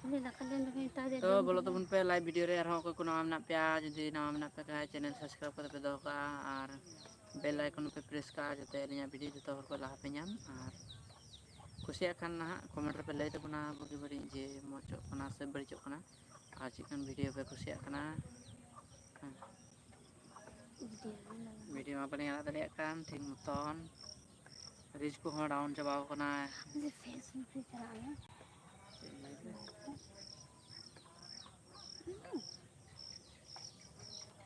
ᱩᱱᱤ ᱫᱟᱠᱟ ᱡᱚᱢ ᱫᱚ ᱢᱮᱛᱟ ᱫᱮ ᱛᱚ, ᱵᱟᱹᱧ ᱵᱚᱞᱚ ᱡᱚᱢᱟ᱾ ᱛᱟᱵᱚᱱ ᱯᱮ live video ᱨᱮ, ᱟᱨᱦᱚᱸ ᱚᱠᱚᱭ ᱠᱚ ᱱᱟᱣᱟ ᱢᱮᱱᱟᱜ ᱯᱮᱭᱟ, ᱡᱩᱫᱤ ᱱᱟᱣᱟ ᱢᱮᱱᱟᱜ ᱯᱮ ᱠᱷᱟᱡ channel subscribe ᱠᱟᱛᱮ ᱯᱮ ᱫᱚᱦᱚ ᱠᱟᱜᱼᱟ, ᱟᱨ bell icon ᱯᱮ press ᱠᱟᱜᱼᱟ, ᱡᱟᱛᱮ ᱟᱹᱞᱤᱧᱟᱜ video ᱡᱚᱛᱚ ᱦᱚᱲ ᱠᱚ ᱞᱟᱦᱟ ᱯᱮ ᱧᱟᱢ᱾ ᱟᱨ ᱠᱩᱥᱤᱭᱟᱜ ᱠᱷᱟᱱ ᱱᱟᱦᱟᱜ comment ᱨᱮᱯᱮ ᱞᱟᱹᱭ ᱛᱟᱵᱚᱱᱟ, ᱵᱩᱜᱤ ᱵᱟᱹᱲᱤᱡ, ᱡᱮ ᱢᱚᱡᱚᱜ ᱠᱟᱱᱟ ᱥᱮ ᱵᱟᱹᱲᱤᱡᱚᱜ ᱠᱟᱱᱟ, ᱟᱨ ᱪᱮᱫ ᱠᱟᱱ video ᱯᱮ ᱠᱩᱥᱤᱭᱟᱜ ᱠᱟᱱᱟ᱾ ᱦᱮᱸ᱾ Video ᱢᱟ ᱵᱟᱹᱞᱤᱧ ᱟᱲᱟᱜ ᱫᱟᱲᱮᱭᱟᱜ ᱠᱟᱱ ᱴᱷᱤᱠ ᱢᱚᱛᱚᱱ, reach ᱠᱚᱦᱚᱸ down ᱪᱟᱵᱟᱣ ᱠᱟᱱᱟ᱾ ᱡᱮ Facebook ᱨᱮ ᱪᱟᱞᱟᱜ ᱢᱮ᱾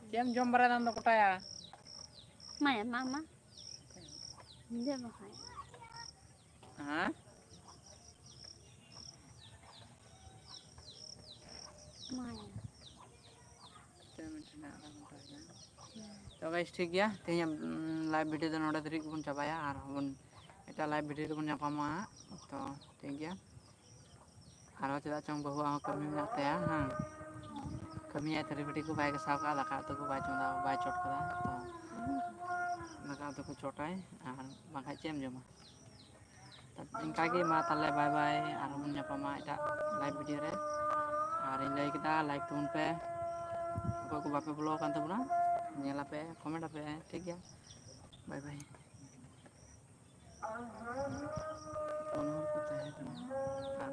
ᱪᱮᱫ ᱮᱢ ᱡᱚᱢ ᱵᱟᱲᱟᱭ ᱫᱟ ᱟᱢ ᱫᱚ ᱠᱚᱴᱟᱭᱟ? ᱢᱟᱭᱟ, ᱢᱟ, ᱢᱟ᱾ ᱫᱮ ᱵᱟᱠᱷᱟᱡ᱾ ᱦᱮᱸ? ᱢᱟᱭᱟ᱾ ᱛᱚ guys, ᱴᱷᱤᱠ ᱜᱮᱭᱟ, ᱛᱮᱦᱮᱧᱟᱜ, ᱩᱢ, live video ᱫᱚ ᱱᱚᱰᱮ ᱫᱷᱟᱹᱨᱤᱡ ᱜᱮᱵᱚᱱ ᱪᱟᱵᱟᱭᱟ, ᱟᱨ ᱦᱚᱸ ᱵᱚᱱ ᱮᱴᱟᱜ live video ᱨᱮᱵᱚᱱ ᱧᱟᱯᱟᱢᱟ ᱦᱟᱸᱜ᱾ ᱛᱚ ᱴᱷᱤᱠ ᱜᱮᱭᱟ, ᱟᱨᱦᱚᱸ ᱪᱮᱫᱟᱜ ᱪᱚᱝ ᱵᱟᱹᱦᱩᱣᱟᱜ ᱦᱚᱸ ᱠᱟᱹᱢᱤ ᱢᱮᱱᱟᱜ ᱛᱟᱭᱟ, ᱦᱮᱸ, ᱠᱟᱹᱢᱤᱭᱟᱭ, ᱛᱷᱟᱹᱨᱤ ᱵᱟᱹᱴᱤ ᱠᱚ ᱵᱟᱭ ᱜᱟᱥᱟᱣ ᱠᱟᱜᱼᱟ, ᱫᱟᱠᱟ ᱩᱛᱩ ᱠᱚ ᱵᱟᱭ ᱪᱚᱸᱫᱟ, ᱵᱟᱭ ᱪᱚᱴ ᱠᱟᱫᱟ᱾ ᱛᱚ ᱫᱟᱠᱟ ᱩᱛᱩ ᱠᱚ ᱪᱚᱴᱟᱭ, ᱟᱨ ᱵᱟᱝᱠᱷᱟᱡ ᱪᱮᱫ ᱮᱢ ᱡᱚᱢᱟ? ᱤᱱᱠᱟᱜᱮ ᱢᱟ ᱛᱟᱦᱚᱞᱮ, ᱵᱟᱭ ᱵᱟᱭ, ᱟᱨᱦᱚᱸ ᱵᱚᱱ ᱧᱟᱯᱟᱢᱟ ᱮᱴᱟᱜ ᱞᱟᱭᱤᱵᱷ ᱵᱷᱤᱰᱤᱭᱳ ᱨᱮ᱾ ᱟᱨ ᱤᱧ ᱞᱟᱹᱭ ᱠᱮᱫᱟ, ᱞᱟᱭᱤᱠ ᱛᱟᱵᱚᱱ ᱯᱮ᱾ ᱚᱠᱚᱭ ᱠᱚ ᱵᱟᱯᱮ ᱯᱷᱚᱞᱳ ᱟᱠᱟᱱ ᱛᱟᱵᱚᱱᱟ, ᱧᱮᱞ ᱟᱯᱮ, ᱠᱚᱢᱮᱱᱴ ᱟᱯᱮ, ᱴᱷᱤᱠ ᱜᱮᱭᱟ, ᱵᱟᱭ ᱵᱟᱭ᱾ ᱯᱩᱱ ᱦᱚᱲ ᱠᱚ ᱛᱟᱦᱮᱸ ᱠᱟᱱᱟ᱾ ᱟᱨ